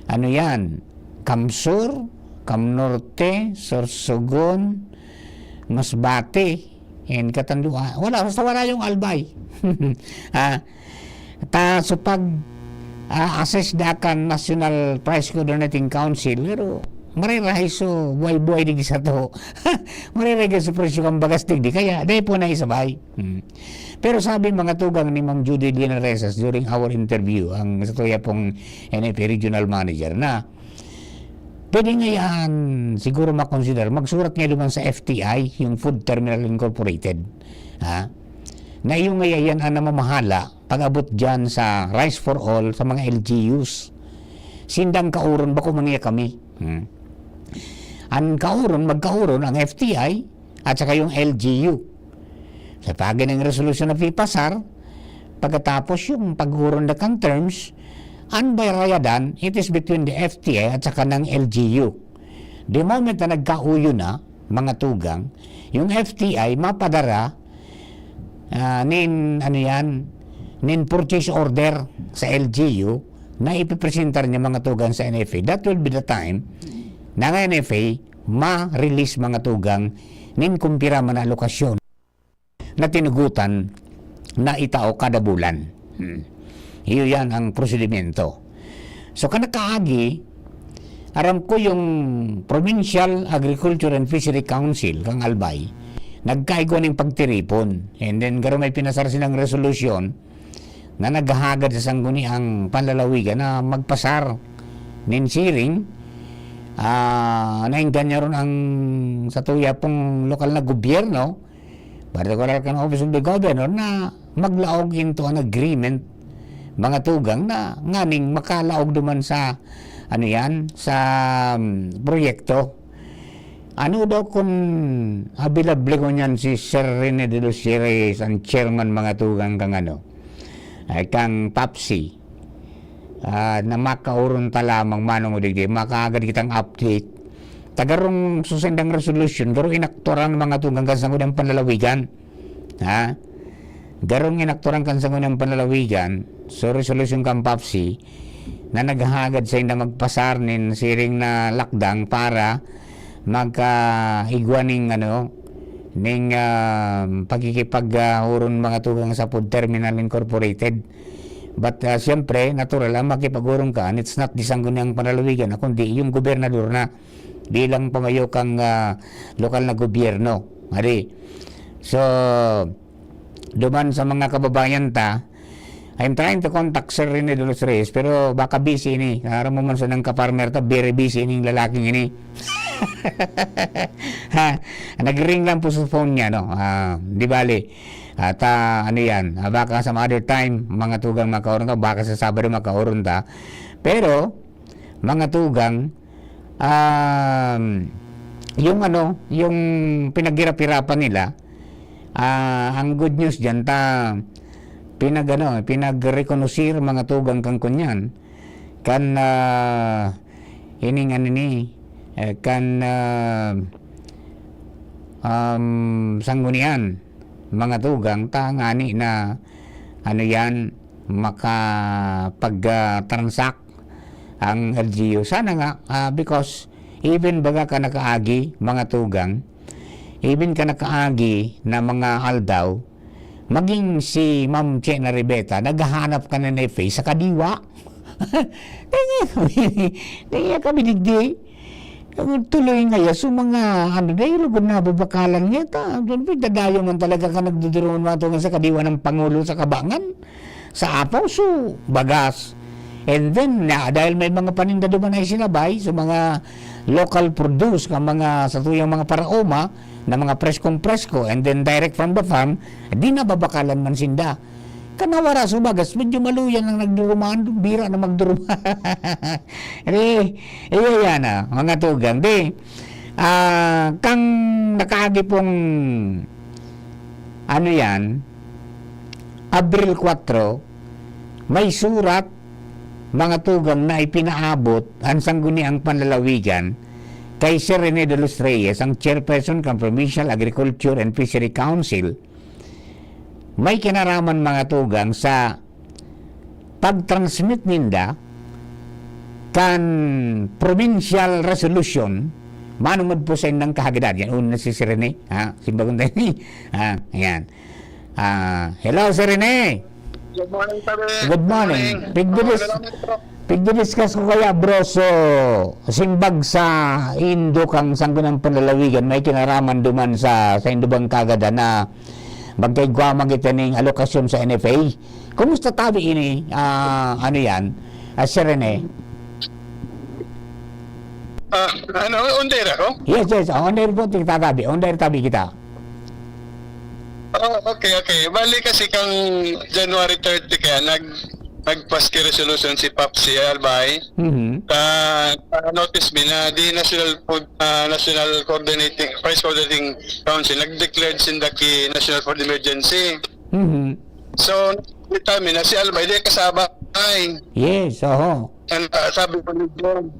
ano yan, Kamsur, Kamnorte, Sorsogon, Masbate, and Catanduanes. Wala, basta wala yung Albay. Ah, ta, so pag, ah, assess da kan National Price Coordinating Council, pero marirahay so buhay-buhay digdi sa to. Marirahay so presyo kan bagas digdi, kaya dai po na isabay. Hmm. Pero sabi, mga tugang, ni Ma'am Judy Linaresas during our interview, ang sa tuya pong N F A Regional Manager, na pwede ngayan siguro makonsider, magsurat ngayon naman sa F T I, yung Food Terminal Incorporated. Ha? Na yung ngayon yan ang namamahala pag-abot dyan sa Rice for All, sa mga L G Us. Sindang kauron, bako man niya kami. Hmm. Ang kauron, magkauron ang F T I at saka yung L G U. Sa pagi ng resolusyon na pipasar, pagkatapos yung pag-uron na kan terms, ang bayrayadan, it is between the F T I at saka ng L G U. The moment na nagkauyo na, mga tugang, yung F T I mapadara, ah, nin, ano yan, nin purchase order sa L G U na ipipresentar niya, mga tugang, sa N F A. That will be the time na ang N F A ma-release, mga tugang, nin kumpira man na alokasyon na tinugutan na itao kada bulan. Hmm. Iyo yan ang prosedimento. So, kan nakaagi, aram ko yung Provincial Agriculture and Fishery Council, kang Albay, nagkaigwa ning pagtiripon. And then, garo may pinasar silang resolusyon na naghahagad sa sangguniang panlalawigan na magpasar nin siring, ah, naengganyo ron ang sa tuya pong lokal na gobyerno, partikular kan Office of the Governor, na maglaog into an agreement, mga tugang, na nganing makalaog duman sa, ano yan, sa, um, proyekto. Ano daw kun available ko niyan si Sir Rene de los Reyes, ang chairman, mga tugang, kang ano, ay, kang PAPSI, ah, na makauron ta lamang manong o digdi, makaagad kitang update. Tagarong susendang resolusyon, garo inakturan, mga tugang, kan sangguniang panlalawigan. Ha? Garong inakturan kan sangguniang panlalawigan, so resolusyon kan PAPSI, na naghahagad sainda magpasar nin siring na lakdang para magkaigwa ning, ano, ning, ah, pagkikipag, ah, uron, mga tugang, sa Food Terminal Incorporated. But, ah, siyempre, natural, ang makipag-uron ka, and it's not the sangguniang panlalawigan na, kundi yung gobernador na bilang pamayo kang, ah, lokal na gobyerno. Adi. So, duman sa mga kababayan ta, I'm trying to contact Sir Rene de los Reyes, pero baka busy ini. Aram mo man sa nang ka-farmer ta, very busy ining lalaking ini. Ha, nag-ring lang po sa phone niya, no? Ah, di bale. At, ah, ano yan, ah, baka some other time, mga tugang, makauron ka, baka sa Sabado makauron ta. Pero, mga tugang, um, yung ano, yung pinaghirap-hirapan nila, ah, ang good news diyan, ta pinag-, ano, pinag-rekonosir, mga tugang, kan kunyan, kan, ah, ining ano ni, eh, kan, ah, um, sanggunian, mga tugang, ta ngani na, ano yan, makapag, ah, transact ang L G U. Sana nga, ah, because even baga ka nakaagi, mga tugang, even ka nakaagi na mga aldaw, maging si Ma'am Che Naribeta, naghahanap ka na ng F A sa kadiwa. Kaya kami, kaya kami digdi. Ang tuloy nga ya, so mga, ano, dahil lugod na babakalan niya, ta, doon po, dadayo man talaga ka nagduduruman mga tugang sa kadiwa ng Pangulo sa Kabangan, sa Apaw, so, bagas. And then, na, dahil may mga paninda duman ay sinabay, so mga local produce, ka mga sa tuyang mga paraoma, na mga preskong-presko, and then direct from the farm, di nababakalan man sinda. Kanawara sumagas, medyo maluyan ang nagdurumaan, bira na magdurumaan. Eh, eh, yan, ah, mga tugang. Di, Ah, kang nakaagi pong, ano yan, Abril kwatro, may surat, mga tugang, na ipinaabot an Sangguniang Panlalawigan kay Sir Rene de los Reyes, ang chairperson kan Provincial Agriculture and Fishery Council. May kinaraman, mga tugang, sa pag-transmit ninda kan provincial resolution, manongod po sa indang kahagadan. Yan, una si Sir Rene, ha? Simbagon tayo ni, ha? Ayan. Ah, hello, Sir Rene. Good morning, pare. Good morning. Good morning. Pigdidis-, Salamat po. Pigdidiscuss ko kaya, bro, so, simbag sa indo kang Sangguniang Panlalawigan, may kinaraman duman sa, sa indo bang kahagadan na magkaigwa man kita ning alokasyon sa N F A. Kumusta tabi ini? Ah, ano yan? Ah, Sir Rene? Ah, ano, on the air ako? Yes, yes. On the air po, kita tabi. On the air tabi kita. Oh, okay, okay. Bali kasi kang January thirty kaya nag-, nag-pass ki resolution si Papsi Albay. Mhm. Ta, ta-notice mi na di National Food, ah, National Coordinating, Price Coordinating Council, nag-declared sinda ki National Food Emergency. Mhm. So, kita mi na si Albay, di kasabay. Yes, oho. And, ah, sabi ko ni John,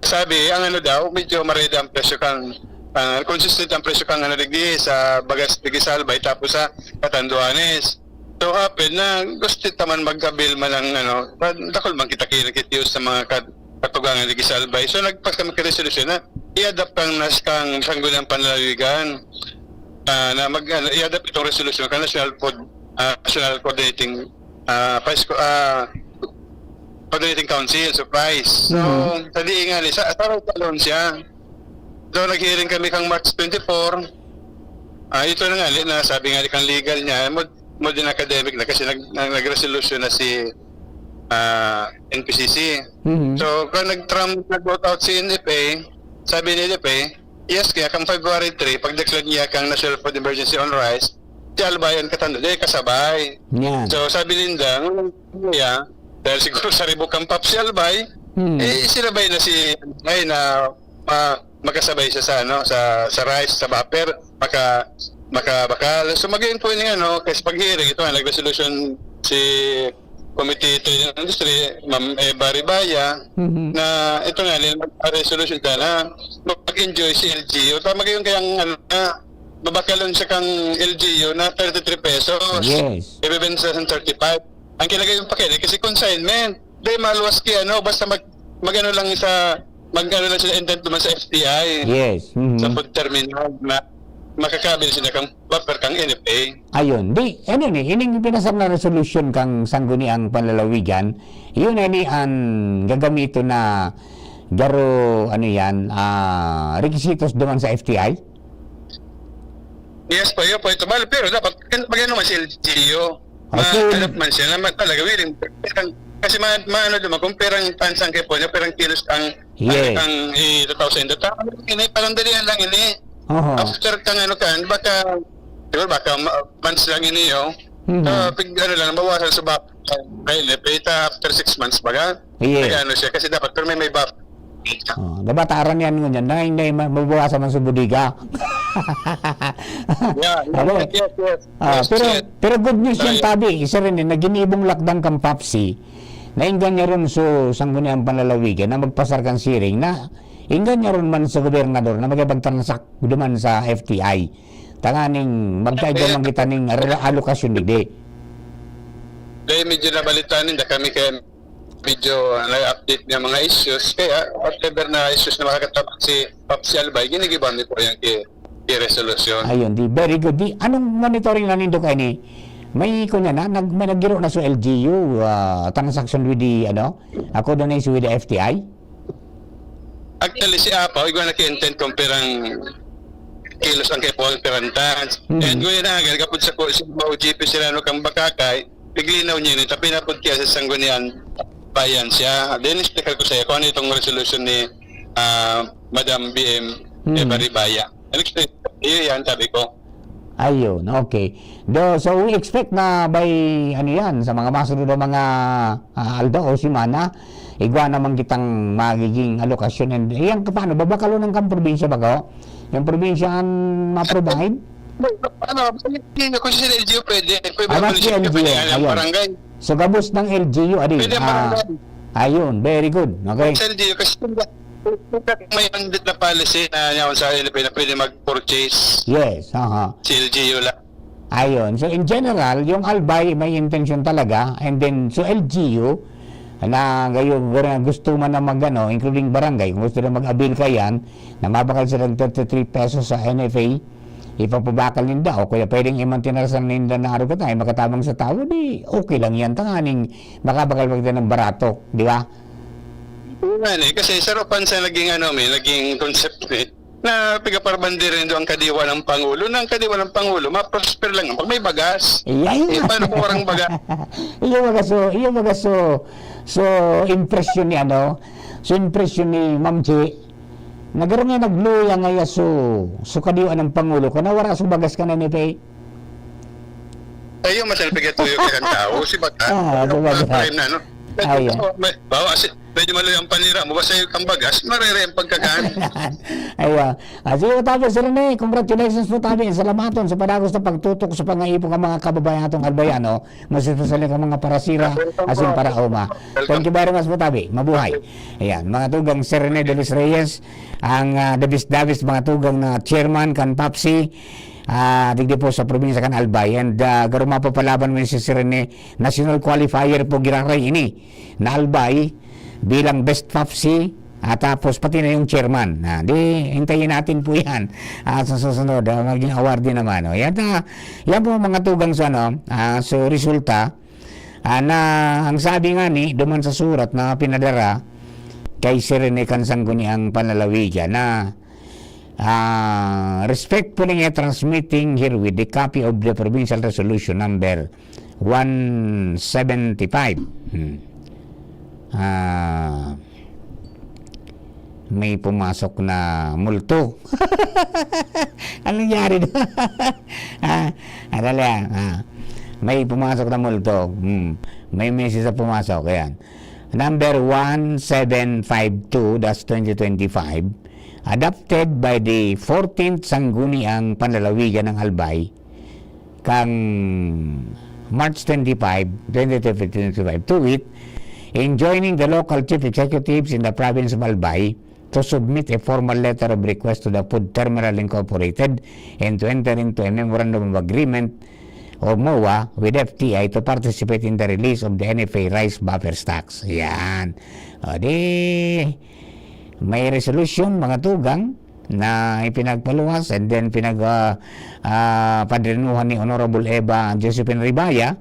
sabi, ang ano daw, medyo mareda ang presyo kang, ah, consistent ang presyo kang ano, digdi sa bagas, digdi sa Albay, tapos sa Catanduanes. So, happen na gusto ta man mag-avail man ng ano, pa-, dakul man kita kinakitios sa mga kat-, katugangan digdi sa Albay. So, nagpas kami ka resolution na i-adapt kang nas-, kang Sangguniang Panlalawigan, ah, na mag-, ano, i-adapt itong resolution kang National Food, ah, National Coordinating, ah, Price Co-, ah, Coordinating Council, so price. So, Mhm. sa diin nga ni, sa, sa Royal Salon siya. So, nag-hearing kami kang March twenty-four. Ah, ito na nga, li-, na sabi nga ni kang legal niya, mo, mo din academic na kasi nag-, nag-, nag-resolution na si, ah, N P C C. Mhm. So, kung nag-trump, nag-vote out si N F A, sabi ni N F A, yes, kaya kang February three, pag-declare niya kang National Food Emergency on Rice, si Albay ang katando, di kasabay. Yan. So, sabi ninda, "Ngano niya, dahil siguro sa ribok ang pap si Albay, Hmm. eh, sinabay na si Albay na ma-, makasabay siya sa, ano, sa, sa rice, sa buffer, maka-, makabakal." So, magayon po yung, ano, kasi pag-hearing, ito nga, nag-resolution si Committee Trade and Industry, Ma'am Eva Ribaya, Mhm. na ito nga, nila mag-, resolution ka na mag-enjoy si L G U. Tama kayo kayang, ano, na babakalon siya kang L G U na thirty-three pesos. Yes. Ibebenta sa thirty-five. Ang kinagay yung pakete kasi consignment. Dahil maluwas kaya, ano, basta mag-, mag-ano lang sa, mag-ano lang sila intent naman sa F T I. Yes. Mhm. Sa food terminal na makakabil sila kang buffer kang N F A. Ayun. Di, ano ni, ining pinasar na resolution kang Sangguniang Panlalawigan, yun na ni ang gagamiton na garo, ano yan, ah, requisitos duman sa F T I? Yes po, yun po. Ito, bali, pero dapat, mag-ano man si L G U? Ah, so, ma-, ano man siya, na ma-, talaga willing. Kasi ma-, maano naman, kung perang tansang kayo po, na perang kilos ang, Yes. ang, ang itataw sa inyo. Tama, ini, parang dalihan lang ini. Oho. After kang ano ka, baka, di ba, baka ma-, months lang ini, oh. Mhm. Ah, pig-, ano lang, bawasan sa bak-, kaya na, pay ta after six months, baga? Yes. Kaya ano siya, kasi dapat, pero may, may buffer. Oh, dapat aram yan ngunyan, na hindi ma-, mabawasan man sa bodega. Yeah, Ano? yes, yes, yes. Ah, Yes, pero, yes. pero good news yan, Tayo. tabi, isa rin, eh, na ginibong lakdang kang Papsi, na inggan niya ron so, Sangguniang Panlalawigan, na magpasar kang siring, na inggan niya ron man sa gobernador, na magkipagtransak duman sa F T I. Tanganing magkaigwa Yes. man kita ning re-, alokasyon digdi. Dahil medyo nabalitaan ninda kami kaya medyo, ah, na-update niya mga issues. Kaya whatever na issues na makakatabang si Papsi Albay, ginigiban niyo po yan ki, ki resolution. Ayun, di, very good. Di, anong monitoring na nindo kaini? May, kunya na, nag-, may naggiro na sa L G U, ah, transaction with the, ano, according with the F T I? Actually, si Apaw, igwa na ki-intent kung pirang kilos ang kay Paul, pirang tons. Mhm. And ngayon na, agad, kapag sa ko, si O G P sila, no, kang Bakakay, piglinaw niya ni, tapi na po kaya sa Sanggunian Bayan siya. Then, explicar ko sa'yo kung ano itong resolution ni, ah, Madam B M Hmm. Eva Ribaya. And explain, iyo yan, sabi ko. Ayun, okay. Do, so we expect na by, ano yan, sa mga masunod na mga, ah, aldaw o semana, igwa naman kitang magiging alokasyon. And yan, paano, babakalonan kang probinsya ba ko? Yung probinsya ang ma-provide? Ano, hindi na kung sa L G U pwede. Pwede Ah, naman mas siya L G U, pwede ang ayun. Barangay. So, gabos ng L G U, adi. Pwede ang Ah, Barangay. ayun, very good. Okay? Sa L G U kasi may mandate na policy na yaon sa N F A na pwede mag-purchase Yes, aha. si L G U lang. Ayun. So, in general, yung Albay may intention talaga. And then, so L G U, na gayo, gusto man na mag, ano, including barangay, kung gusto na mag-avail ka yan, na mabakal silang thirty-three pesos sa N F A, ipapabakal ninda, o kaya pwedeng imantinarsan ninda na araw ka tayo, makatabang sa tao, di okay lang yan. Tanganing makabakal pa kita ng barato, di ba? Oo nga eh, kasi sarupan sa naging ano, may naging concept eh, na pigaparbandera nindo ang kadiwa ng Pangulo, na ang kadiwa ng Pangulo, ma-prosper lang pag may bagas. Iya, yun. Eh, paano kung walang bagas? Iya, baga so, iya, baga so, so, impresyon ni ano, so, impresyon ni Ma'am G, nagkaroon nga nagluya nga iya so, so kadiwa ng Pangulo, kana wala so bagas ka na ni Pay. Ayun, mas nagpigatuyo kay ang tao, si Baga. Ah, si Baga. Prime na, no? Ayun. May, bawa, si, medyo maluya ang panira mo, basta yung kang bagas, marere ang pagkakan. Ayun. Ah, sige po tabi, Sir Rene, congratulations po tabi. Salamaton sa padagos na pagtutok sa pangaipon ng mga kababayan atong Albayano, mas especially ang mga parasira, asin para uma. Thank you very much po tabi. Mabuhay. Ayan, mga tugang Sir Rene de los Reyes, ang ah, dabis-dabis mga tugang na chairman kan PAPSI, ah, digdi po sa probinsya kan Albay. And ah, garo mapapalaban mo si Sir Rene, national qualifier po giraray ini na Albay bilang best PAPSI, at tapos pati na yung chairman. Ah, di, hintayin natin po yan ah, sa susunod. Ah, maging award din naman. Oh. Yan, ah, yan po mga tugang sa ano, ah, so resulta, ah, na ang sabi nga ni, duman sa surat na pinadara kay Sir Rene kan Sangguniang Panlalawigan na ah, respectfully nga transmitting herewith the copy of the provincial resolution number one seventy-five. Hmm. Ah, may pumasok na multo. Anong nangyari doon? Ah, ah, dali, ah. Ah, may pumasok na multo. Hmm. May message na pumasok. Ayan. Number one seven five two dash twenty twenty-five, adopted by the fourteenth Sangguniang Panlalawigan ng Albay, kang March twenty-five, twenty twenty-five, to wit, enjoining the local chief executives in the province of Albay to submit a formal letter of request to the Food Terminal Incorporated and to enter into a memorandum of agreement or MOA with F T I to participate in the release of the N F A rice buffer stocks. Yan. O di, may resolution, mga tugang, na ipinagpaluwas and then pinag ah, ah, padrinuhan ni Honorable Eva Josephine Ribaya.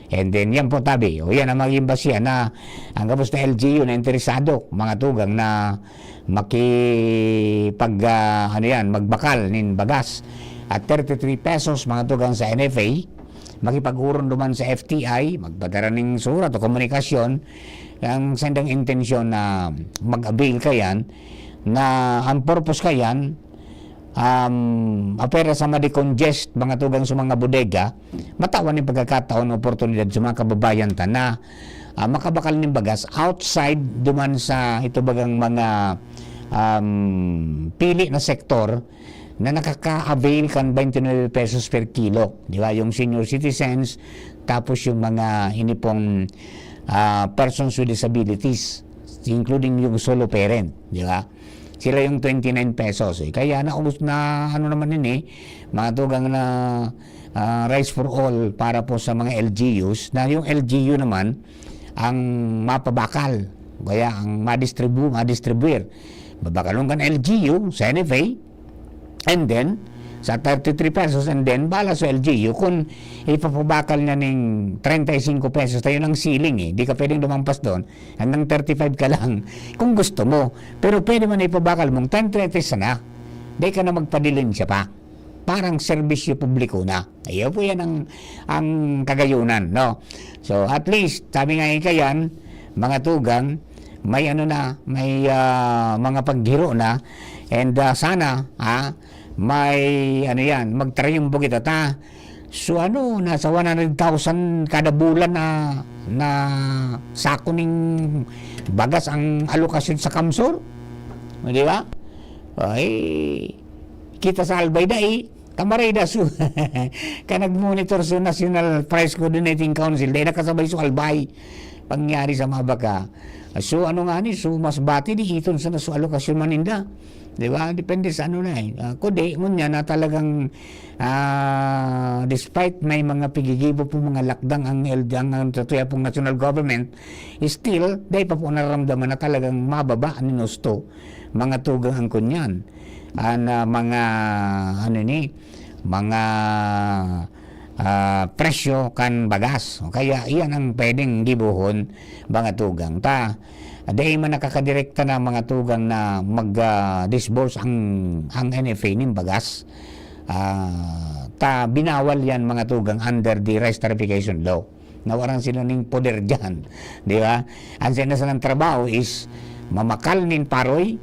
And then, yan po tabi. O yan ang maging basihan na ang gabos na L G U na interesado, mga tugang, na makipag, ah, ano yan, magbakal nin bagas at thirty-three pesos, mga tugang, sa N F A, makipag-uron duman sa F T I, magpadara ning surat o komunikasyon, ang sandang intensyon na mag-avail ka yan, na ang purpose ka yan, um, apera sa ma-decongest, mga tugang sa mga bodega, matawan yung pagkakataon, oportunidad sa mga kababayan ta na ah, makabakal nin bagas outside duman sa ito bagang mga um, pili na sektor na nakaka-avail kan twenty-nine pesos per kilo, di ba? Yung senior citizens, tapos yung mga inipong ah, persons with disabilities, including yung solo parent, di ba? Sila yung twenty-nine pesos. Eh. Kaya naubos na, ano naman yun eh, mga tugang na ah, rice for all para po sa mga L G Us, na yung L G U naman ang mapabakal, kaya ang madistribu-, madistribuir. Babakalon kan L G U sa N F A, and then, sa thirty-three pesos, and then, bala sa L G U, kung ipapabakal niya ning treinta y cinco pesos, tayo ng ceiling eh, di ka pwedeng lumampas doon, hanggang thirty-five ka lang, kung gusto mo. Pero pwede man ipabakal mong ten thirty sana, di ka na magpadilin siya pa. Parang serbisyo publiko na. Iyo po yan ang, ang kagayunan, no? So, at least, sabi nga yung kayan, mga tugang, may ano na, may ah, mga paghiro na, and ah, sana, ah, may, ano yan, magtrayumpo kita ta. So, ano, nasa one hundred thousand kada bulan na, na sako ning bagas ang alokasyon sa kamsor. O, di ba? Ay, kita sa Albay dai, kamaray da su. Kan nag-monitor sa National Price Coordinating Council, dai nakasabay su Albay. Pangyari sa mga baka. So, ano nga ni, so, mas bati di iton sa nasu alokasyon maninda. Di ba? Depende sa ano na eh. Ah, kundi, ngunyan na talagang, ah, despite may mga pigigibo po mga lakdang ang L D, ang, ang tutuya pong national government, still, dai pa po nararamdaman na talagang mababa ang inusto, mga tugang ang kunyan. An, ah, mga, ano ni, mga, ah, presyo kan bagas. Kaya iyan ang pwedeng gibohon, mga tugang. Ta, dai man nakakadirekta na mga tugang na mag, ah, disburse ang, ang N F A nin bagas. Ah, ta, binawal yan, mga tugang, under the rice tariffication law. Nawaran sila ning poder diyan, di ba? Ang sina sanang trabaho is mamakal nin paroy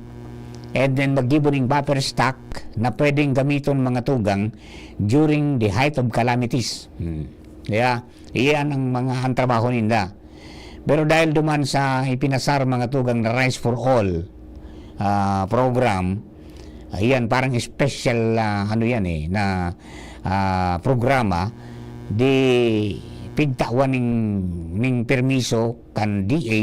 and then maggibo ning buffer stock na pwedeng gamiton, mga tugang, during the height of calamities. Hmm. Yeah, iyan ang mga, ang trabaho ninda. Pero dahil duman sa ipinasar, mga tugang, na Rice for All, ah, program, ayan, parang special, ah, ano yan eh, na, ah, programa, di pigtawan ning, ning permiso kan D A,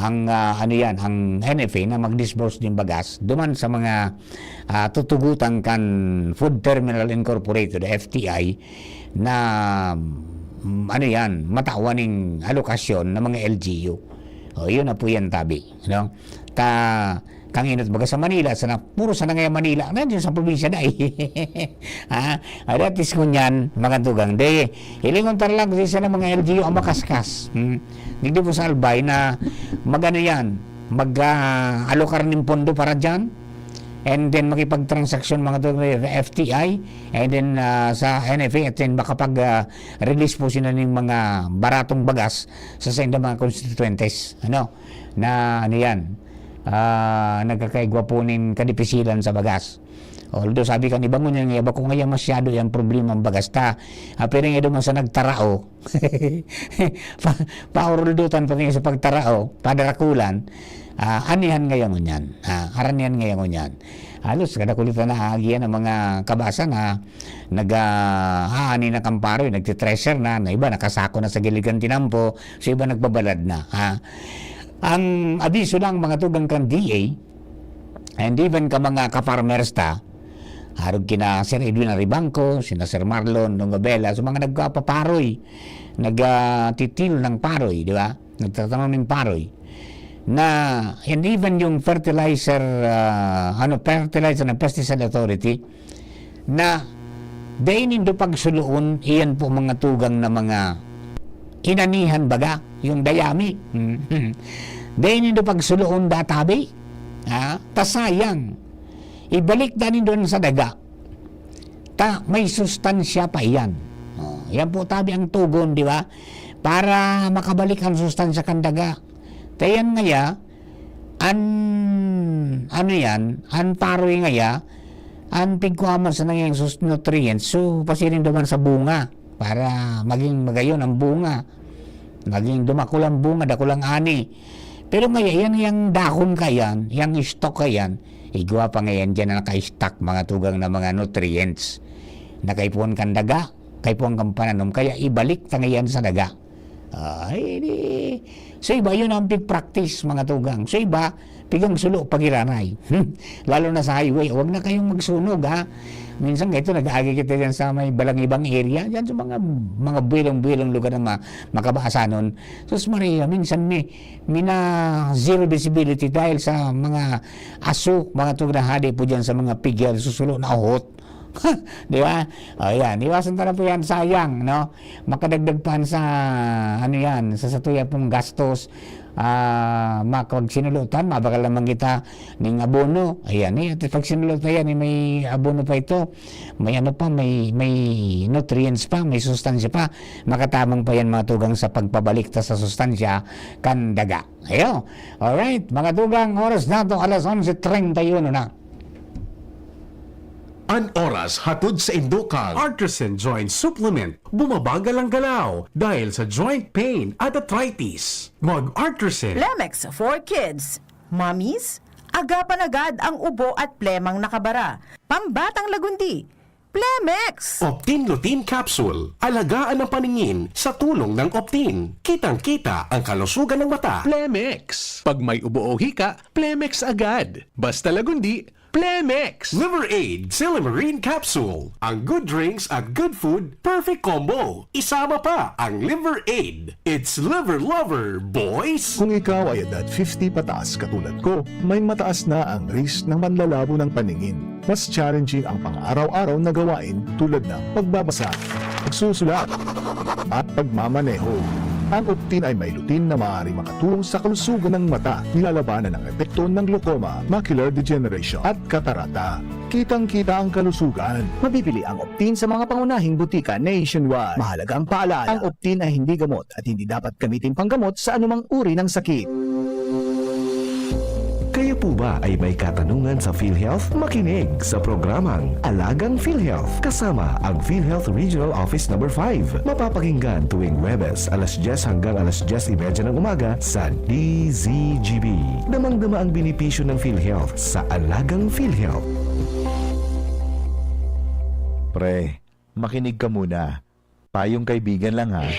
ang, ah, ano yan, ang N F A na mag-disburse din bagas duman sa mga, ah, tutugutan kan Food Terminal Incorporated, F T I, na, mm, ano yan, matawan ning alokasyon ng mga L G U. O, yun na po yan, tabi, no? Ta, kanginot baga sa Manila, sana, puro sana ngayon Manila, na dyan sa probinsya dai. Ha? At least ngunyan, mga tugang. Di, hilingon ta lang, kasi sana mga L G U ang makaskas. Hmm? Digdi po sa Albay na magano yan, mag, ah, alokar nin pondo para dyan. And then makipagtransaksyon, mga tugang, F T I, and then, ah, sa N F A, at then makapag, ah, release po sila ng mga baratong bagas sa saindang mga constituentes, ano, na, ano yan, ah, nagkakaigwa po nin kadipisilan sa bagas. Although sabi kan iba ngunyan nga, bako ngayon masyado yung problema ang bagas ta. Ah, pero nga duman sa nagtarao, pa, pauruldutan pati nga sa pagtarao, padarakulan, ah, anihan ngayon ngunyan. Ah, aranihan ngayon ngunyan. Halos kada kulitan na agian ang mga kabasa na nag, ah, aani na kan paroy, nagtitreser na, na iba nakasako na sa gilid kan tinampo, so iba nagbabalad na, ha? Ang abiso lang, mga tugang kan D A, and even ka mga ka-farmers ta, arog kina Sir Edwin Arribanco, sina Sir Marlon Longabela, sa mga nagpapaparoy, nagtitil ng paroy, di ba? Nagtatanom ng paroy. Na, and even yung fertilizer, ah, ano, fertilizer ng Pesticide Authority, na dai nindo pagsuloon, iyan po mga tugang na mga inanihan baga, yung dayami. Dai nindo pagsuloon, da tabi. Ha? Ta sayang. Ibalik da nindo sa daga. Ta, may sustansya pa iyan. Oh, yan po tabi ang tugon, di ba? Para makabalik ang sustansya kan daga. Ta yan ngaya, an, ano yan, an paroy ngaya, an pigkuha man sa nangyaring sus-, nutrients, so, pasiring duman sa bunga para maging magayon ang bunga. Maging dumakul ang bunga, dakul ang ani. Pero ngaya, yan, yang dahon ka yan, yang stock ka yan, igwa pa ngayon dyan na naka-stock, mga tugang na mga nutrients. Nakaipuhan kan daga, kaipuhan kan pananom, kaya ibalik ta ngayon sa daga. Ay, di. So, iba yun ang pig-practice, mga tugang. So, iba, pigang sulo, pagiranay. Lalo na sa highway, wag na kayong magsunog, ha? Minsan, ito, nag-aagi kita dyan sa may Balangibang area, dyan sa mga, mga buwelong-buwelong lugar na ma-, makabasanon. Sus Maria, minsan may, may na zero visibility dahil sa mga aso, mga tugang na hade po dyan sa mga pigyan, susulo na uhot. Di ba? O, yan. Iwasan ta na po yan. Sayang, no? Makadagdag pa sa, ano yan, sa satuya pong gastos. Ah, makapagsinulotan, mabakal naman kita ning abono. Ayan, eh. At pag sinulotan yan, eh, may abono pa ito. May ano pa, may, may nutrients pa, may sustansya pa. Makatabang pa yan, mga tugang, sa pagpabalik ta sa sustansya kan daga. Ayo. Alright, mga tugang, oras na to, alas onse treinta y uno na. An oras hatod sa indo kang Artisan Joint Supplement. Bumabagal ang galaw dahil sa joint pain at arthritis. Mag-Artisan. Plemex for Kids. Mommies, agapan agad ang ubo at plemang nakabara. Pambatang lagundi. Plemex! Optin Lutein Capsule. Alagaan ang paningin sa tulong ng Optin. Kitang-kita ang kalusugan ng mata. Plemex. Pag may ubo o hika, Plemex agad. Basta lagundi, Plemex! Liver Aid Silymarin Capsule. Ang good drinks at good food, perfect combo. Isama pa ang Liver Aid. It's Liver Lover, boys! Kung ikaw ay edad fifty pataas katulad ko, may mataas na ang risk ng panlalabo ng paningin. Mas challenging ang pang-araw-araw na gawain tulad ng pagbabasa, pagsusulat, at pagmamaneho. Ang Optin ay may lutein na maaaring makatulong sa kalusugan ng mata, nilalabanan ang epekto ng glaucoma, macular degeneration, at katarata. Kitang-kita ang kalusugan. Mabibili ang Optin sa mga pangunahing butika nationwide. Mahalagang paalala, ang Optin ay hindi gamot at hindi dapat gamitin panggamot sa anumang uri ng sakit. Kayo po ba ay may katanungan sa PhilHealth? Makinig sa programang Alagang PhilHealth kasama ang PhilHealth Regional Office Number five. Mapapakinggan tuwing Huwebes, alas dyes hanggang alas dyes y media ng umaga sa D Z G B. Damang-dama ang benepisyo ng PhilHealth sa Alagang PhilHealth. Pre, makinig ka muna. Payong kaibigan lang, ha.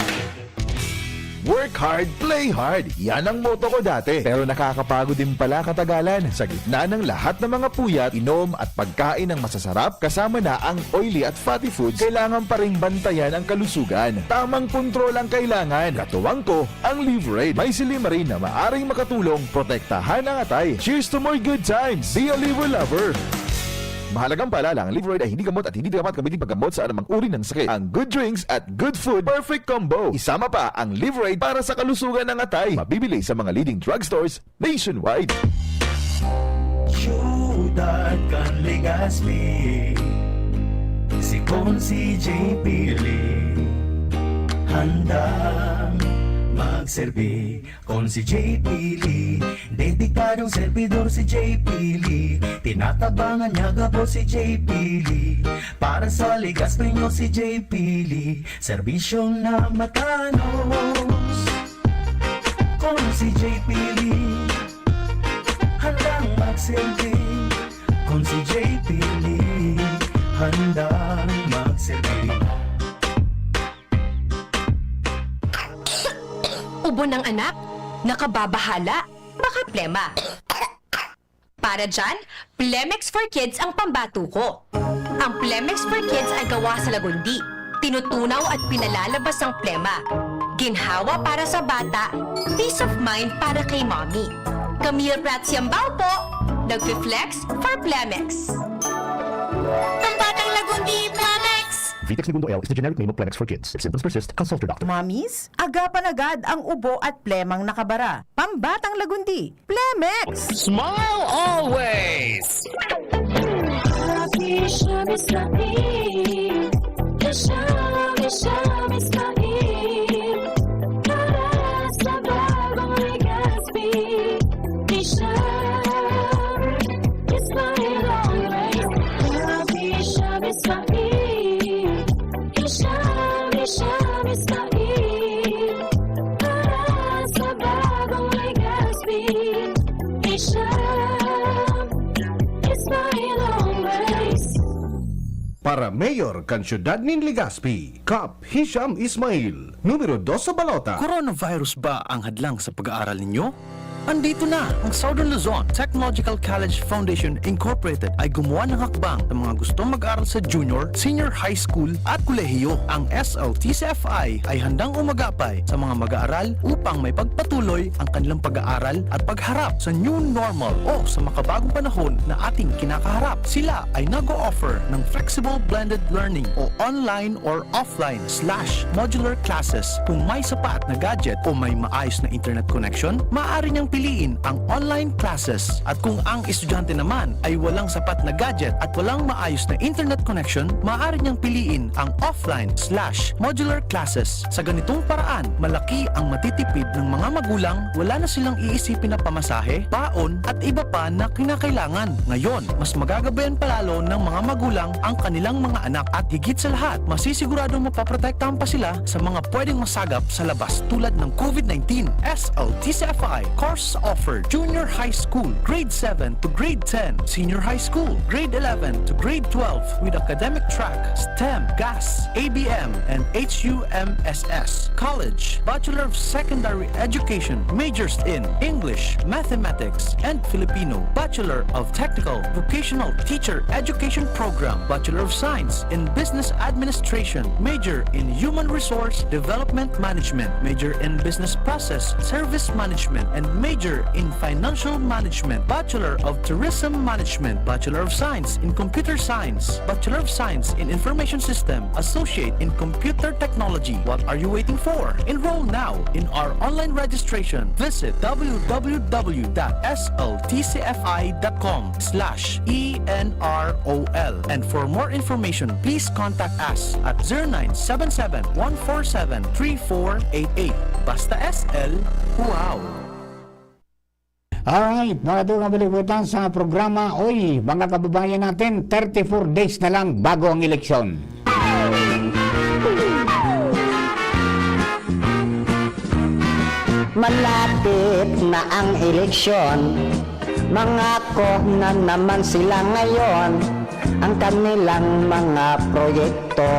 Work hard, play hard. Yan ang motto ko dati. Pero nakakapagod din pala katagalan. Sa gitna ng lahat ng mga puyat, inom at pagkain ng masasarap, kasama na ang oily at fatty foods, kailangan pa ring bantayan ang kalusugan. Tamang kontrol ang kailangan. Katuwang ko, ang Liver Aid. May silymarin na maaring makatulong protektahan ang atay. Cheers to more good times! Be a Liver Lover! Mahalagang paalala, ang Liver Aid ay hindi gamot at hindi dapat gamitin paggamot sa anumang uri ng sakit. Ang good drinks at good food, perfect combo. Isama pa ang Liver Aid para sa kalusugan ng atay. Mabibili sa mga leading drugstores nationwide. Siyudad kan Legazpi, si Consi J P Lee, handang magserbi. Consi J P Lee, dedikadong servidor si J P Lee. Tinatabangan niya gabos si J P Lee. Para sa Legazpeño si J P Lee, serbisyong na matanos. Consi J P Lee, handang magserbi. Consi J P Lee, handang magserbi. Ubo ng anak, nakababahala, baka plema. Para dyan, Plemex for Kids ang pambatuko. Ang Plemex for Kids ay gawa sa lagundi, tinutunaw at pinalalabas ang plema. Ginhawa para sa bata, peace of mind para kay mommy. Camille Prats Yambao po, nagfi-flex for Plemex. Pambatang lagundi, Plemex! Vitex Negundo L is the generic name of Plemex for Kids. If symptoms persist, consult your doctor. Mommies, agapan agad ang ubo at plemang nakabara. Pambatang lagundi, Plemex! Smile always! Happy Shabbos Na'im. Hashem, Hashem Israel. Para sa bagong Legazpi. Hashem Israel always. Happy Shabbos Na'im. Hashem, Hashem Israel. Para sa bagong Legazpi. Hashem Israel always. Para mayor kan siyudad nin Legazpi, Kap Hisham Ismail, numero dos sa balota. Coronavirus ba ang hadlang sa pag-aaral ninyo? Andito na! Ang Southern Luzon Technological College Foundation Incorporated ay gumawa ng hakbang sa mga gustong mag-aral sa junior, senior high school at kolehiyo. Ang S L T C F I ay handang umagapay sa mga mag-aaral upang maipagpatuloy ang kanilang pag-aaral at pagharap sa new normal o sa makabagong panahon na ating kinakaharap. Sila ay nag-o-offer ng flexible blended learning o online or offline slash modular classes. Kung may sapat na gadget o may maayos na internet connection, maaari niyang piliin ang online classes. At kung ang estudyante naman ay walang sapat na gadget at walang maayos na internet connection, maaari niyang piliin ang offline slash modular classes. Sa ganitong paraan, malaki ang matitipid ng mga magulang, wala na silang iisipin na pamasahe, baon, at iba pa na kinakailangan. Ngayon, mas magagabayan pa lalo ng mga magulang ang kanilang mga anak at higit sa lahat, masisiguradong mapoprotektahan pa sila sa mga pwedeng masagap sa labas tulad ng COVID nineteen. S L T C F I course offer: junior high school, grade seven to grade ten, senior high school, grade eleven to grade twelve, with academic track, STEM, GAS, A B M, and H U M S S. College, Bachelor of Secondary Education, majors in English, Mathematics, and Filipino, Bachelor of Technical Vocational Teacher Education Program, Bachelor of Science in Business Administration, major in Human Resource Development Management, major in Business Process Service Management, and major in Financial Management, Bachelor of Tourism Management, Bachelor of Science in Computer Science, Bachelor of Science in Information System, Associate in Computer Technology. What are you waiting for? Enroll now in our online registration. Visit w w w dot s l t c f i dot com slash e n r o l. And for more information, please contact us at zero nine seven seven, one four seven, three four eight eight. Basta S L, wow! Alright, mga tugang, balik po tayo sa programa. Oy, mga kababayan natin, thirty-four days na lang bago ang eleksyon. Malapit na ang eleksyon, mangako na naman sila ngayon, ang kanilang mga proyekto.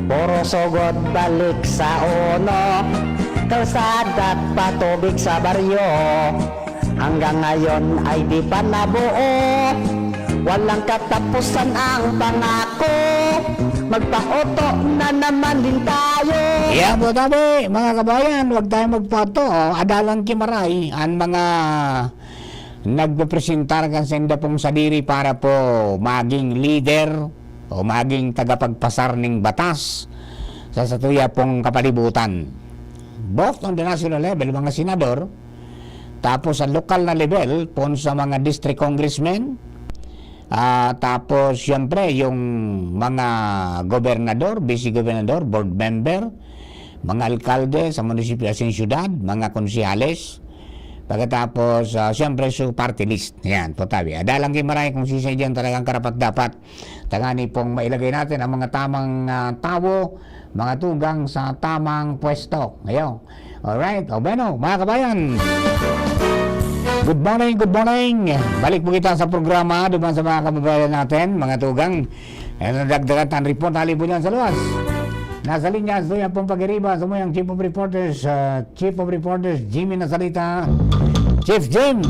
Puro sugod balik sa uno, kalsada at patubig sa baryo. Hanggang ngayon ay di pa nabuo, walang katapusan ang pangako. Magpaoto na naman din tayo. Yan po, tabi, mga kabayan, huwag tayong magpaoto. Adalan ki maray, ang mga nagpepresentar kan sainda pong sadiri para po maging leader o maging tagapagpasar ning batas sa satuya pong kapalibutan. Both on the national level, mga senador, tapos sa lokal na level, pon sa mga district congressmen, ah, tapos siyempre yung mga gobernador, vice-gobernador, board member, mga alkalde sa munisipyo, sa siyudad, mga konsehales, pagkatapos, ah, siyempre, su party list. Yan, po tabi. Adalan ki maray kung sisay diyan talagang karapat-dapat. Tangani pong mailagay natin ang mga tamang, ah, tawo, mga tugang sa tamang pwesto. Ngayon, alright. O bueno, mga kabayan. Good morning, good morning. Balik po kita sa programa, duman sa mga kababayan natin, mga tugang. Eh, nadagdagan tan report, hali po dyan sa luwas. Nasa linya, sa tuyang pong pag-iriba, sa muyang Chief of Reporters, ah, Chief of Reporters, Jimmy Nasalita. Chief Jim,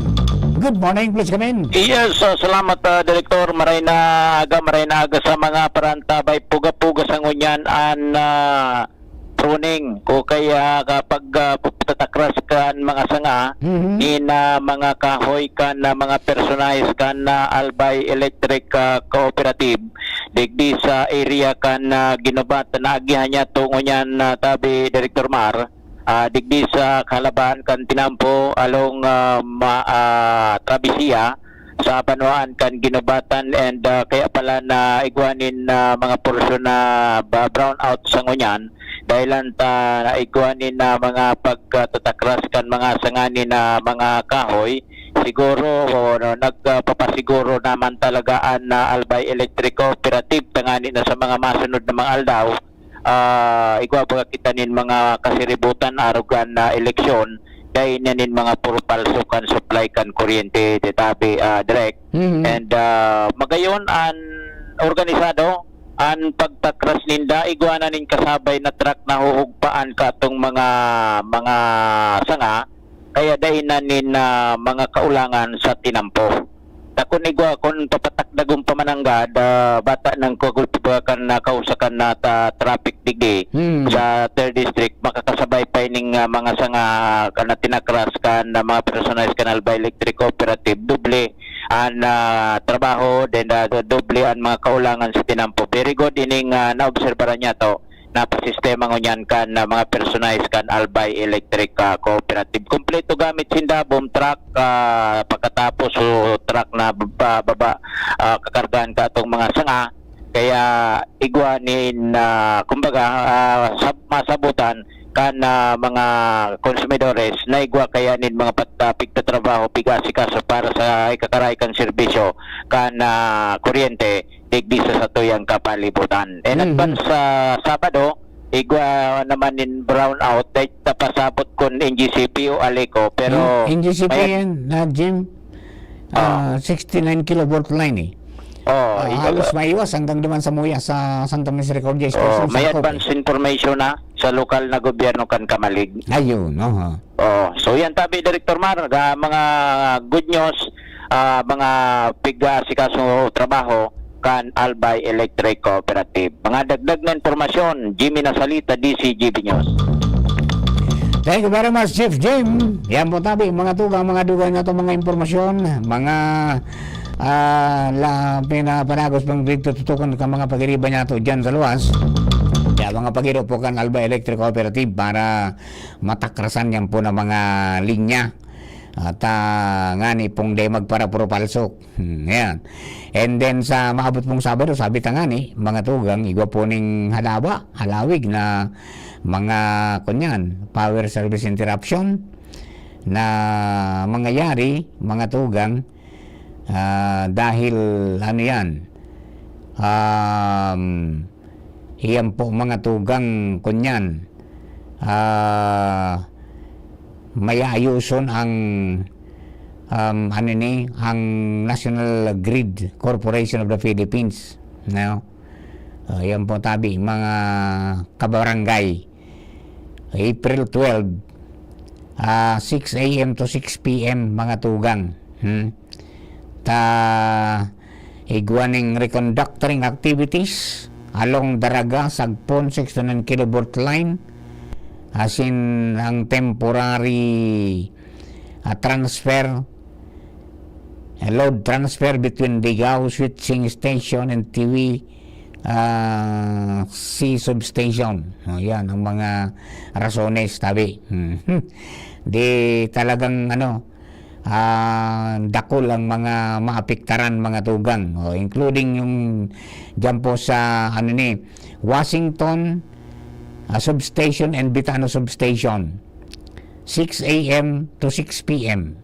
good morning, please come in. Yes, ah, salamat, ah, Direktor. Maray na aga, maray na aga sa mga parantabay. Puga-puga sa ngunyan an, ah, pruning o kaya kapag, ah, pagtatakras kan mga sanga, Mhm. nin, ah, mga kahoy kan, ah, mga personahe kan, ah, Albay Electric, ah, Cooperative, digdi sa area kan, ah, Guinobatan. Naagihan niya tungo niyan, ah, tabi, Direktor Mar, ah, digdi sa Kalaban kan Tinampo, along, ah, ma-, ah, Travesía, sa banwaan kan Guinobatan, and, ah, kaya pala na igwa nin, ah, mga porsyon na ba-, brown out sa ngunyan, dahilan ta na igwa nin, ah, mga pagkatatakras kan mga sanga nin mga kahoy. Siguro, o, no, nagpapasiguro naman talaga an, ah, Albay Electric Cooperative tangani na sa mga masunod na mga aldaw, ah, igwa baga kita nin mga kasiributan arog kan, ah, eleksyon, dai na nin mga puro palso kan supply kan kuryente, detabi, ah, Direk. Mhm. And, ah, magayon an organisado, an pagtakras ninda, igwa na nin kasabay na truck na huhugpaan ka atong mga, mga sanga, kaya dai na nin, ah, mga kaulangan sa tinampo. Ta kun igwa, kun papatakdagon pa man nanggad, ah, bata nang kagulpi pa kan, ah, kausa kan, ah, ta-, traffic digdi Hmm. sa third district, makakasabay pa ining, ah, mga sanga kan, ah, tinakras kan, ah, mga personahe kan Albay Electric Cooperative, doble an, ah, trabaho, then, ah, doble an mga kaulangan sa tinampo. Very good ining, ah, naobserbaran niya to. napasistema ngunyan kan, ah, mga personahe kan Albay Electric, ah, Cooperative. Kompleto gamit sinda, boom truck, ah, pagkatapos o truck na baba, baba, ah, kakargahan ka atong mga sanga. Kaya igwa nin, ah, kumbaga, ah, sab-, masabutan kan, ah, mga konsumidores na igwa kaya nin mga pat-, ah, pigtatrabaho, pig-asikaso para sa ikakarahay kan serbisyo kan, ah, kuryente digdi sa satuyang kapalibutan. In Mhm. advance sa Sabado, igwa naman nin brownout, dahil napasabot kun N G C P o Aleco, pero N G C P may yan, na Jim. Ah. Ah, sixty-nine kilovolt line eh. Oh, Ah, igwa. halos maiwas hanggang duman sa Muya, sa Santa Misericordia Oh, Extension, may sakop eh. advance information na sa lokal na gobyerno kan Camalig. Ayun, oho. Oh, so yan tabi, Director Mar, ga-, mga good news, ah, mga pig-aasikaso trabaho kan Albay Electric Cooperative. Mga dagdag na impormasyon, Jimmy Nasalita, D C G B News. Thank you very much, Chief Jim. Yan po tabi, mga tugang, mga dugay na itong mga impormasyon, mga, ah, la, pinapanagos pang dito tutukan ka mga pagiriba niya to dyan sa luwas. Kaya mga pagiro po kan Alba Electric Cooperative para matakrasan yan po ng mga linya. At, ah, ngani pong de magparapuro palsok. Hmm, yan. And then sa maabot pong Sabado, sabi ta ngani, mga tugang, igwa po ning halawa, halawig na mga, kunyan, power service interruption na mangyayari, mga tugang, ah, dahil, ano yan, um, iyan po, mga tugang, kunyan, ah, may aayuson ang, um, ano ni, ang National Grid Corporation of the Philippines, no? Ah, yan po tabi, mga kabarangay. April twelve, ah, six A M to six P M, mga tugang. Hmm? Ta, igwa ning reconductoring activities along Daraga, Sagpon, sixty-nine kilovolt line, asin ang temporary, ah, transfer, ah, load transfer between Digao switching station and Tiwi, ah, C substation. O, yan ang mga rasones, tabi. Hmm. Di talagang, ano, ah, dakul ang mga maapektaran, mga tugang. O, including yung dyan po sa, ano ni, Washington, ah, substation and Bitano substation. Six A M to six P M.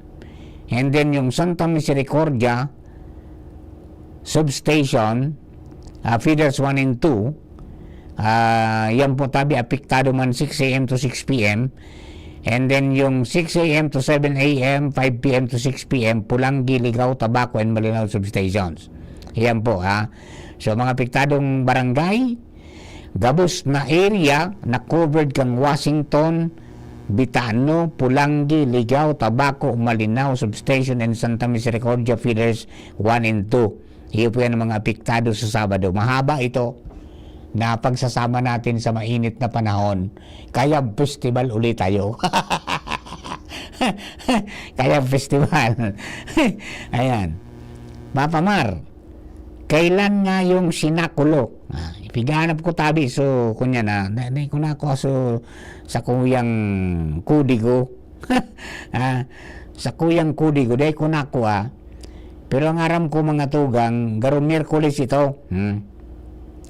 And then yung Santa Misericordia substation, ah, feeders one and two, ah, yan po tabi apektado man six A M to six P M. And then yung six A M to seven A M, five P M to six P M, Pulanggi, Ligao, Tabaco, and Malinao substations. Yan po, ha. So, mga apektadong barangay, gabos na area na covered kang Washington, Bitano, Pulanggi, Ligao, Tabaco, Malinao Substation, and Santa Misericordia Feeders one and two. Iyo po yan ang mga apektado sa Sabado. Mahaba ito na pagsasama natin sa mainit na panahon. Kaya festival ulit tayo. Kaya festival. Ayan. Papa Mar, kailan nga yung sinakulo? Ah, ipiganap ko tabi, so, kunya na, na, na, ko na ako, so, sa kuyang kodigo. Ah, sa kuyang kodigo, dahil ko na ako, ah. Pero ang aram ko, mga tugang, garo Miyerkules ito. Hmm.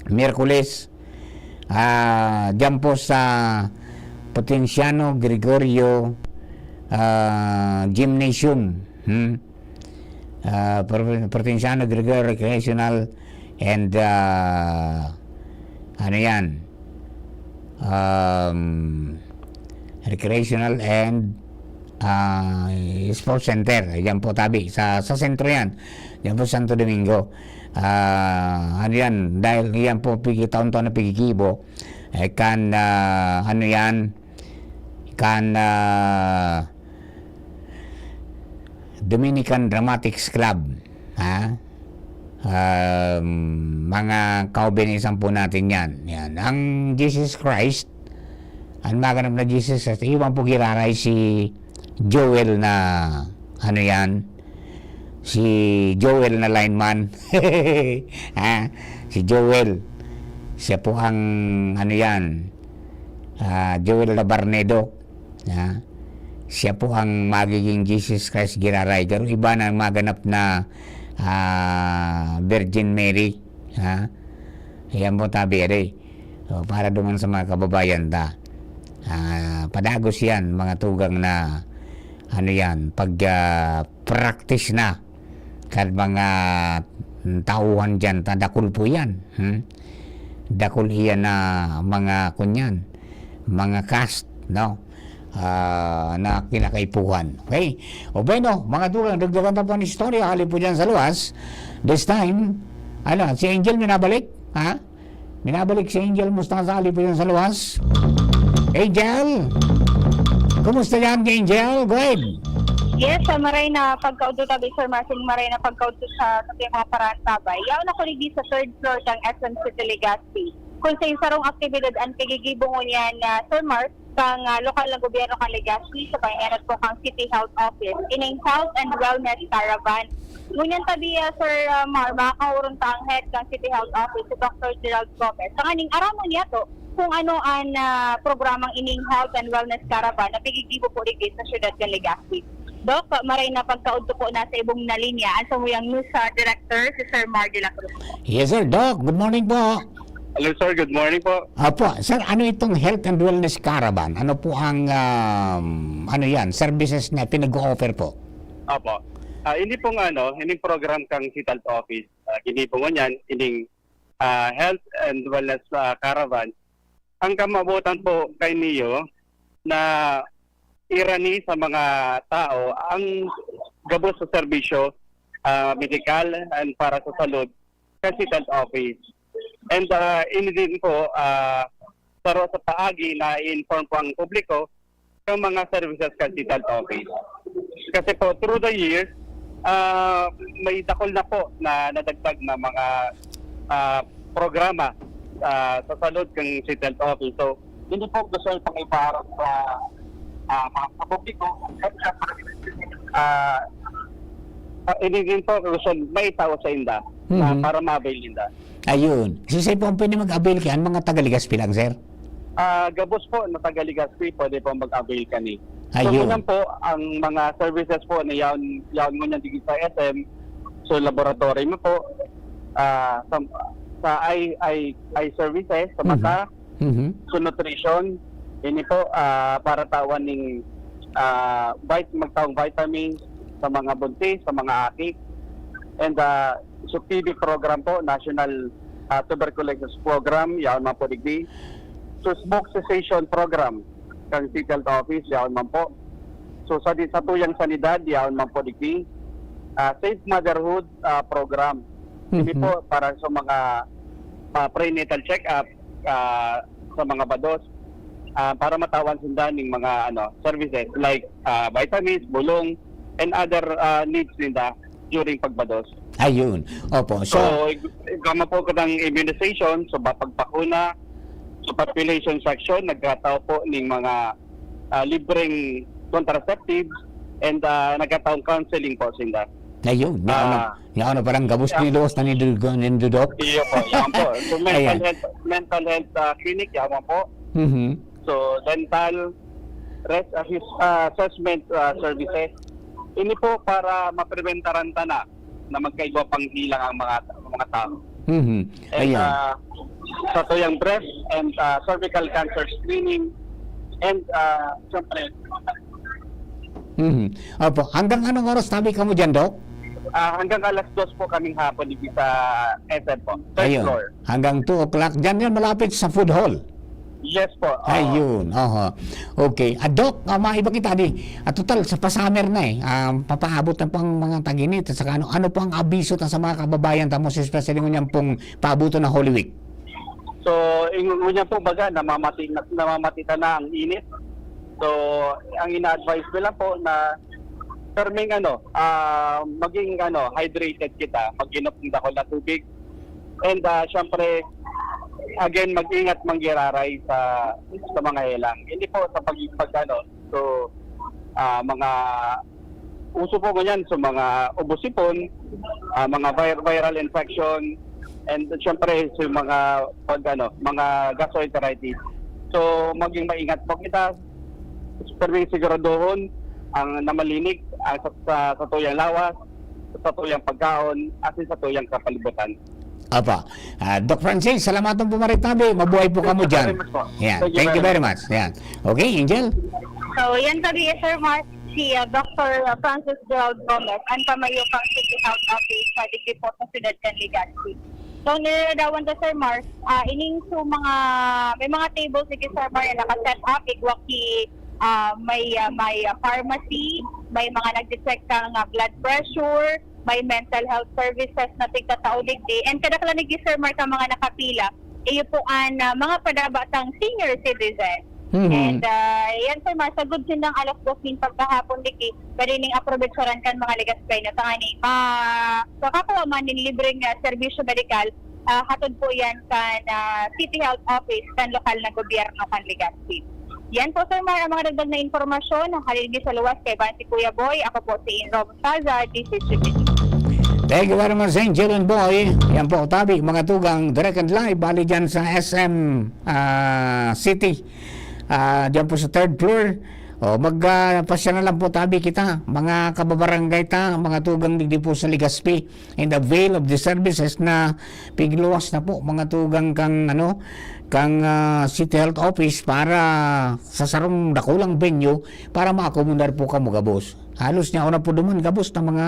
Miyerkules, ah, dyan po sa Potensiano Gregorio, ah, Gymnasium. Hmm. Ah, Pro-, Provinciano Gregorio Recreational and, ah, ano yan? Um, Recreational and, ah, Sports Center. Yan po, tabi. Sa, sa sentro yan. Yan po, Santo Domingo. Ah, ano yan? Dahil yan po, pigi-, taon-taon na pigigibo. Eh, kan, ah, ano yan? Kan, ah, Dominican Dramatics Club, ha? Um, mga kaubinisan po natin yan. Yan. Ang Jesus Christ, ang maganap na Jesus Christ, iwan po giraray si Joel na, ano yan? Si Joel na lineman. Ha? Si Joel. Siya po ang, ano yan, ah, Joel Labarnedo. Ha? Siya po ang magiging Jesus Christ Giraray. Pero iba na ang maganap na, ah, Virgin Mary. Ha? Ayan po, tabi, ere. So, para duman sa mga kababayan ta. Ah, padagos yan, mga tugang na, ano yan, pag, ah, practice na. Kan mga tauhan diyan, ta dakul po yan. Hmm? Dakul iyan na mga kunyan, mga cast, no? Ah, na kinakaipuhan. Okay? O bueno, mga tugang, dagdagan ta po ang istorya, hali po dyan sa luwas. This time, ano, si Angel minabalik, ha? Minabalik si Angel Mostaza, hali po dyan sa luwas. Angel! Kumusta yan, Angel? Go ahead. Yes, sa maray na pagkaudto tabi, Sir Marcin, maray na pagkaudto sa, sa mga paraantabay. Yaon ako digdi sa third floor kang S M City Legazpi. Kung sa sarong aktibidad ang pigigibong niyan na, Sir Mark, kang, ah, lokal na gobyerno kan Legazpi sa pag-enot po kang City Health Office, ining Health and Wellness Caravan. Ngunyan tabi, ah, Sir, ah, Mar, makakahuron ta ang head kang City Health Office, si Doctor Gerald Gomez. Tanganing aramon niya to kung ano ang, ah, programang ining Health and Wellness Caravan na pigigibo po digdi sa siyudad kan Legazpi. Doc, maray na pagkaudto po nasa ibong na linya ang samuyang news, ah, director, si Sir Mar de la Cruz. Yes, sir. Doc, good morning po. Hello, sir. Good morning po. Apo, sir, ano itong Health and Wellness Caravan? Ano po ang, um, ano yan, services na pinag-o-offer po? Apo. Ah, hindi pong ano, hindi program kang City Health Office. Ah, ginibo ngunyan, ining, ah, Health and Wellness, ah, Caravan. Ang kamabutan po kay niyo na irani sa mga tao ang gabos sa serbisyo, ah, medikal and para sa salud kan City Health Office. And, ah, ini din po, ah, saro sa paagi na i-inform po ang publiko kan mga services kan City Health Office. Kasi po, through the years, ah, may dakul na po na nadagdag na mga, ah, programa, ah, sa salud kan City Health Office. So, hindi po gusto ipang-ibarat sa, ah, mga sa publiko. At syempre, ah, ah, hindi din po gusto maitao sa inda na Mhm. para ma-avail ninda. Ayun. Si sir po ang pwede mag-avail kaya ang mga taga Legazpi lang, sir? Ah, gabos po na taga Legazpi, pwede po mag-avail kani. So, Ayun. Ngunyan po, ang mga services po na yaon, yaon ngunyan digdi sa S M, so laboratory mo po, ah, sa, sa eye, eye, eye services, sa Mhm. mata, Mhm. so nutrition, ini po, ah, para tawan ning, ah, vit-, magtaong vitamins sa mga buntis, sa mga aki. And, ah, so T B program po, National, ah, Tuberculosis Program, yaon man po digdi. So smoke cessation program, kan City Health Office, yaon man po. So sa di-, sa tuyang sanidad, yaon man po digdi. Ah, Safe Motherhood, ah, Program. Ini Mhm. po para sa mga, ah, prenatal check-up, ah, sa mga bados, ah, para matawan sinda ning mga, ano, services like, ah, vitamins, bulong, and other, ah, needs ninda during pagbados. Ayun. Opo. So, So, ig-, igama po kitang immunization, so ba-, pagbakuna, sa population section, nagkatao po ning mga, ah, libreng contraceptives and, ah, nagkataong counseling po sinda. Ayun, nga ano, Ah, nga ano, parang gabos yeah. ni Lewis na ni Dudong, ni Dudok. Iyo po, yan po. So, mental Ayan. health, mental health, ah, clinic, yaman po. Mhm. So, dental, rest assist-, ah, assessment, ah, services. Ini po para mapreventaran ta na, na magkaigwa pang hilang ang mga, mga tao. Mhm. And, Ayan. ah, sa tuyang breast and, ah, cervical cancer screening and, ah, siyempre, Mhm. Opo. Hanggang anong oras tabi kamo diyan, Doc? Ah, hanggang alas dos po kaming hapon dito sa S M po. Third Ayun. floor. Hanggang two o'clock. Diyan yan, malapit sa food hall. Yes po. Oo. Ayun. Oho. Okay. Ah, Doc, ah, maiba kita di. Ah, total, sa pa-summer na eh. Ah, papaabot na po ang mga tag-init. At saka ano, ano po ang abiso ta sa mga kababayan ta mo, especially ngunyan pong paabutan na Holy Week? So, ingon niya po, baga, namamati-, na-, namamati ta na ang init. So, ang ina-advise ko lang po na perming, ano, ah, maging, ano, hydrated kita, mag-inom ng dakul na tubig. And, ah, syempre, again, mag-ingat manggiraray sa, sa mga helang. Hindi po sa pag-, pag-, ano, so, ah, mga uso po ngunyan, so, mga ubo-sipon, ah, mga vir-, viral infection, And syempre, sa mga, pag, ano, mga gastroenteritis. So, maging maingat po kita. Permi siguraduhon ang namalinig ang sa, sa, sa tuyang lawas, sa tuyang pagkaon, at sa tuyang kapalibutan. Apa. Ah, Doc Francis, salamat ng pumarit tabi. Mabuhay po kamo dyan. Thank you very much po. Yan. Thank you Thank you very very much. Yan. Okay, Angel? So, yan sabi, Sir Mark, si, ah, Doctor Francis Gerald Gomez, ang pamayo pang City Health Office sa digdi po sa siyudad kan Legazpi. So, nilalawan ta, Sir Mark, ah, ining so mga, may mga tables, sige, Sir Mark, na naka-set up, igwa ki, ah, may, ah, may, ah, pharmacy, may mga nagde-check kan, ah, blood pressure, may mental health services na tigtatao digdi. And kadaklan ni Sir Mark ang mga nakapila, iyo po an, ah, mga padaba sang senior citizen. Mhm. And, ah, yan, Sir Mark, sagkod sindang alas dos nin pagkahapon digdi, pwede ning aprovechar kan mga Legazpeño. Tangani, ma-, makakawa man nin libreng, ah, serbisyo medikal, ah, hatod po yan kan, ah, City Health Office kan lokal na gobyerno kan Legazpi. Yan po, Sir Mar, ang mga dagdag na impormasyon. Haligi sa luwas, kaiba si Kuya Boy. Ako po si Inrom Saza, this is Thank you very much, Angel and Boy. Yan po, tabi, mga tugang, direct and live, bali dyan sa S M, ah, City. Ah, dyan po sa third floor. O, mag, ah, pasya na lang po, tabi kita. Mga kababarangay ta, mga tugang digdi po sa Legazpi, in avail of the services na pigluwas na po, mga tugang kang, ano, kang, ah, City Health Office para sa sarong dakulang venue para maakomodar po kamo gabos. Halos niya na po duman gabos na mga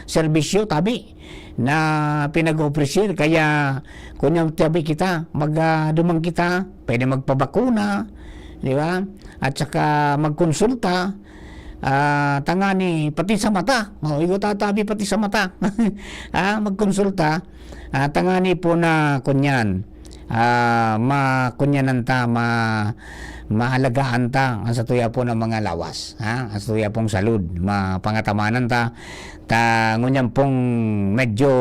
serbisyo, tabi, na pinag-ofrecer. Kaya, kung yung tabi kita, mag, ah, duman kita, pwede magpabakuna, di ba? At saka magkonsulta, ah, tangani, pati sa mata. O, igo tatabi pati sa mata. Ah, magkonsulta. Ah, tangani po na kunyan. Ah, ma-, kunyanan ta, ma-, maalagaan ta ang satuya po ng mga lawas, ha? Ang satuya pong salud, mapangatamanan ta. Ta, ngunyan pong medyo,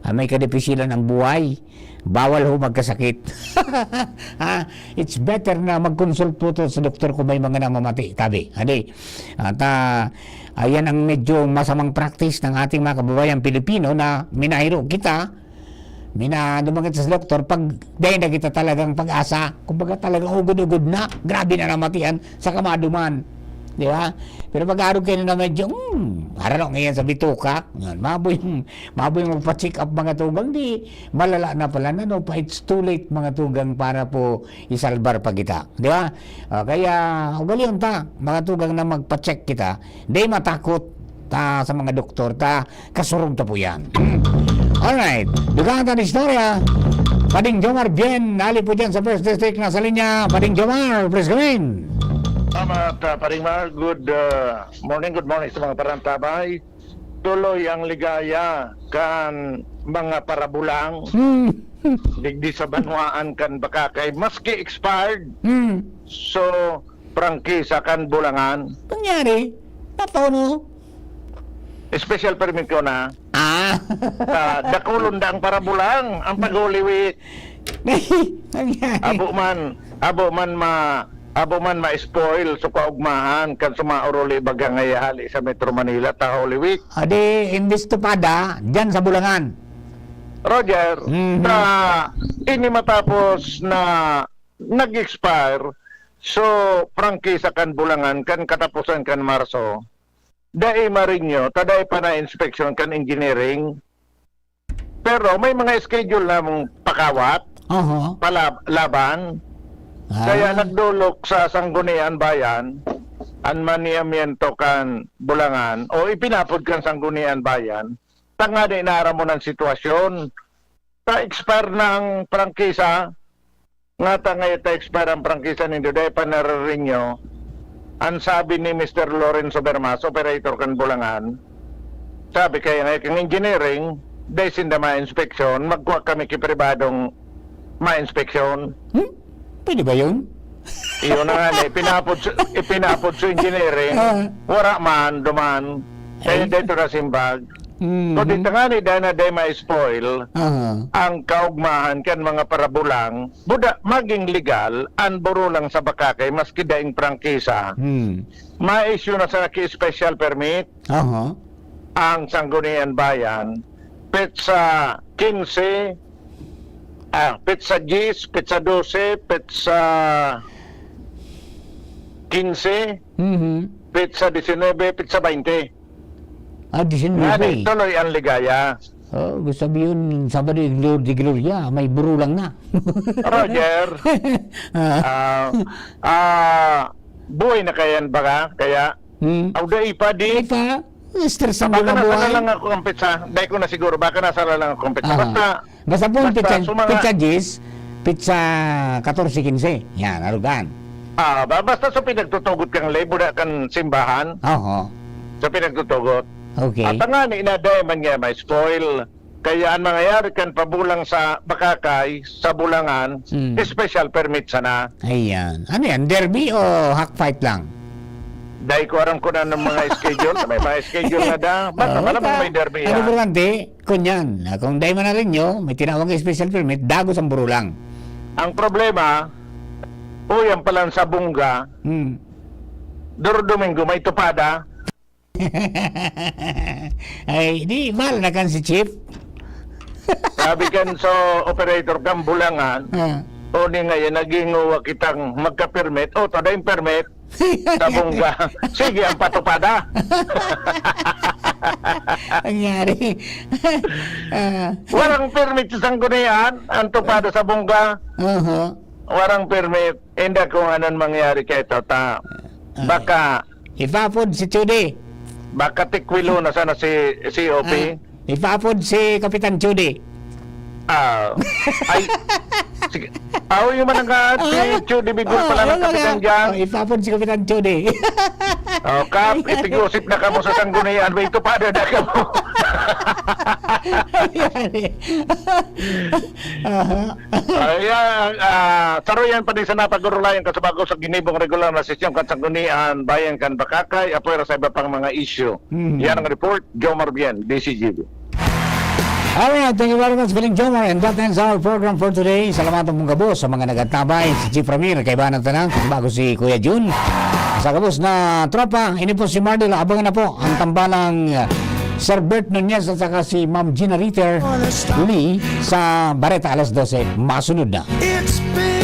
ah, may kadipisilan ang buhay. Bawal ho magkasakit. Ha? It's better na mag-consult po to sa doktor kung may mga namamati, tabi. Hadi. At, ah, ayan ang medyo masamang practice ng ating mga kababayan Pilipino na minahiro kita, mina-, duman kita sa doktor, pag dahil na kita talagang pag-asa, kumbaga talagang ugod-ugod na, grabe na namatian, saka maduman. Di ba? Pero pag arog kayo na medyo, hmm, harano ngayon sa bituka, yan, maboy, maboy magpa-check up mga tugang, di, malala na pala na, no? Pa, it's too late, mga tugang, para po isalbar pa kita. Di ba? Ah, kaya, ugalion ta, mga tugang, na magpa-check kita. Di matakot ta sa mga doktor, ta kasurog ta po yan. Alright. Dugang ta istorya. Pading Jomar Bien, ali po dyan sa First District, nasa linya. Pading Jomar, please come in. Salamat, ah, Pading Mar. Good, ah, morning, good morning sa mga parantabay. Tuloy ang ligaya kan mga parabulang. Hmm. Digdi sa banwaan kan Bakakay, maski expired. Hmm. So, prangkisa kan Bulangan. Nangyari? Paano? Special permit ko na. Ah. Sa dakulon daang parabulang ang pag-Holy Week. Nangyari. Abo man, abo man ma-, abo man ma-spoil sa kaugmahan kan sumaoroli baga ngaya hali sa Metro Manila ta Holy Week. Adi, imbis tupada, dyan sa Bulangan. Roger, Mhm. sa ini matapos na nag-expire, so, prangkisa kan Bulangan, kan katapusan kan Marso, dai marinyo, ta dai pa na-inspeksyon kan engineering. Pero may mga schedule na mong pakawat, Oho. palab-, laban. Ah. Kaya nagdolok sa Sanggunian Bayan, an maniamiento kan Bulangan, o ipinapod kan Sanggunian Bayan, tangani na aram mo ng sitwasyon. Ta-expire na ang prangkisa, nga ta ngayon ta-expire ang prangkisa nindo, dai pa nare-renew. Ang sabi ni Mister Lorenzo Bermas, operator kan Bulangan, sabi kaya nga, kang engineering, dai sinda ma-inspeksyon, magkuha kami ki pribadong ma-inspeksyon. Hmm? Pwede ba yun? Iyon na nga, eh, pinapod sa, ipinapod sa engineering, Ah. wala man, duman. Kaya Ay. dito na simbag. Mhm. So, dito nga ni Dana, dai ma-spoil Aha. ang kaugmahan kan mga parabulang, buda, maging legal, ang burulang sa Bakakay, maski daing prangkisa. Hmm. Ma-issue na sa ki special permit Aha. ang Sanggunian Bayan, petsa kinse, ah, petsa diyes, petsa dose, petsa kinse, Mhm. petsa disinebe, petsa baynte. Ah, disinebe. Ngani, tuloy ang ligaya. Oh, gusto sabihin, Sabado de Glor-, de Gloria, may burulang na. Roger, Ah. ah, ah, buhay na kayan ba ka? Kaya, Hmm. aw, dai pa, di. Dai pa? Stress ang Baka mga nasa na buhay. lang ako ang petsa. Dai ko na siguro. Baka nasa na lang ako ang petsa. Aha. Basta, Basta po, basta petsa, sa mga petsa diyes, petsa katorse, kinse. Yan, arugan. Ah, ba-, basta sa pinagtutugot kang lay, buda kan simbahan. Oho. Sa pinagtutugot. Okay. At ang ani na, dai man niya may spoil. Kaya ang mangyayari kan pabulang sa Bakakay, sa Bulangan, Mm. special permit sana. Ayan. Ano yan? Derby o hack fight lang? Dai ko aram kung anong mga schedule. May mga schedule na da. Basta Oo, malamang ta-, may derby ano, yan. Importante, kunyan, ah, kung dai man na rin nyo, may tinawag na special permit, dagos ang burulang. Ang problema, uyan pa lang sa Bungga, Hmm. Duro Domingo, may tupada. Ay, di, mahal na kan si Chief. Sabi kan sa operator kan Bulangan, Ah. "O, ni ngayon, naghinguwa kitang magka-permit." O, tada yung permit, sa Bungga. Sige, ang patupada. Nangyari. Ah. Warang permit sa Sanggunian, ang tupada sa Bungga. Aha. Warang permit. Hindi kung anong mangyari kay Tota. Ah. Baka Ipapod si Chudi. Baka tikwilo na sana si, si O P. Ah, ipapod si Kapitan Chudi. Ah, ay, sige. Aw, yung man ang ka, si Ah, Chudi Bigol ah, pala ng yun lang kapitan yan. Dyan. Oh, ipapod si Kapitan Chudi. Oh, Kap, itigusip na kamo sa Sanggunian. May tupada na kamo. Aha. Ayan, ah, saruyan pa din sa napagurulayan kasabago sa ginibong regular na sesyon kan Sanggunian Bayan kan Bakakay, apwera sa iba pang mga isyu. Hmm. Yan ang report, Jomar Bien, D C G B. Alright, thank you very much, Galing Jomar, and that ends our program for today. Salamat mong gabos sa mga nagagtabay, si Chief Ramir, kaibahan ng tanang, bago si Kuya Jun. Sa gabos na tropa, ini po si Mardel, abangan na po ang tambalang, uh, Sir Bert Nunez at saka si Ma'am Gina Ritter Lee sa Bareta alas dose. Masunod na. It's been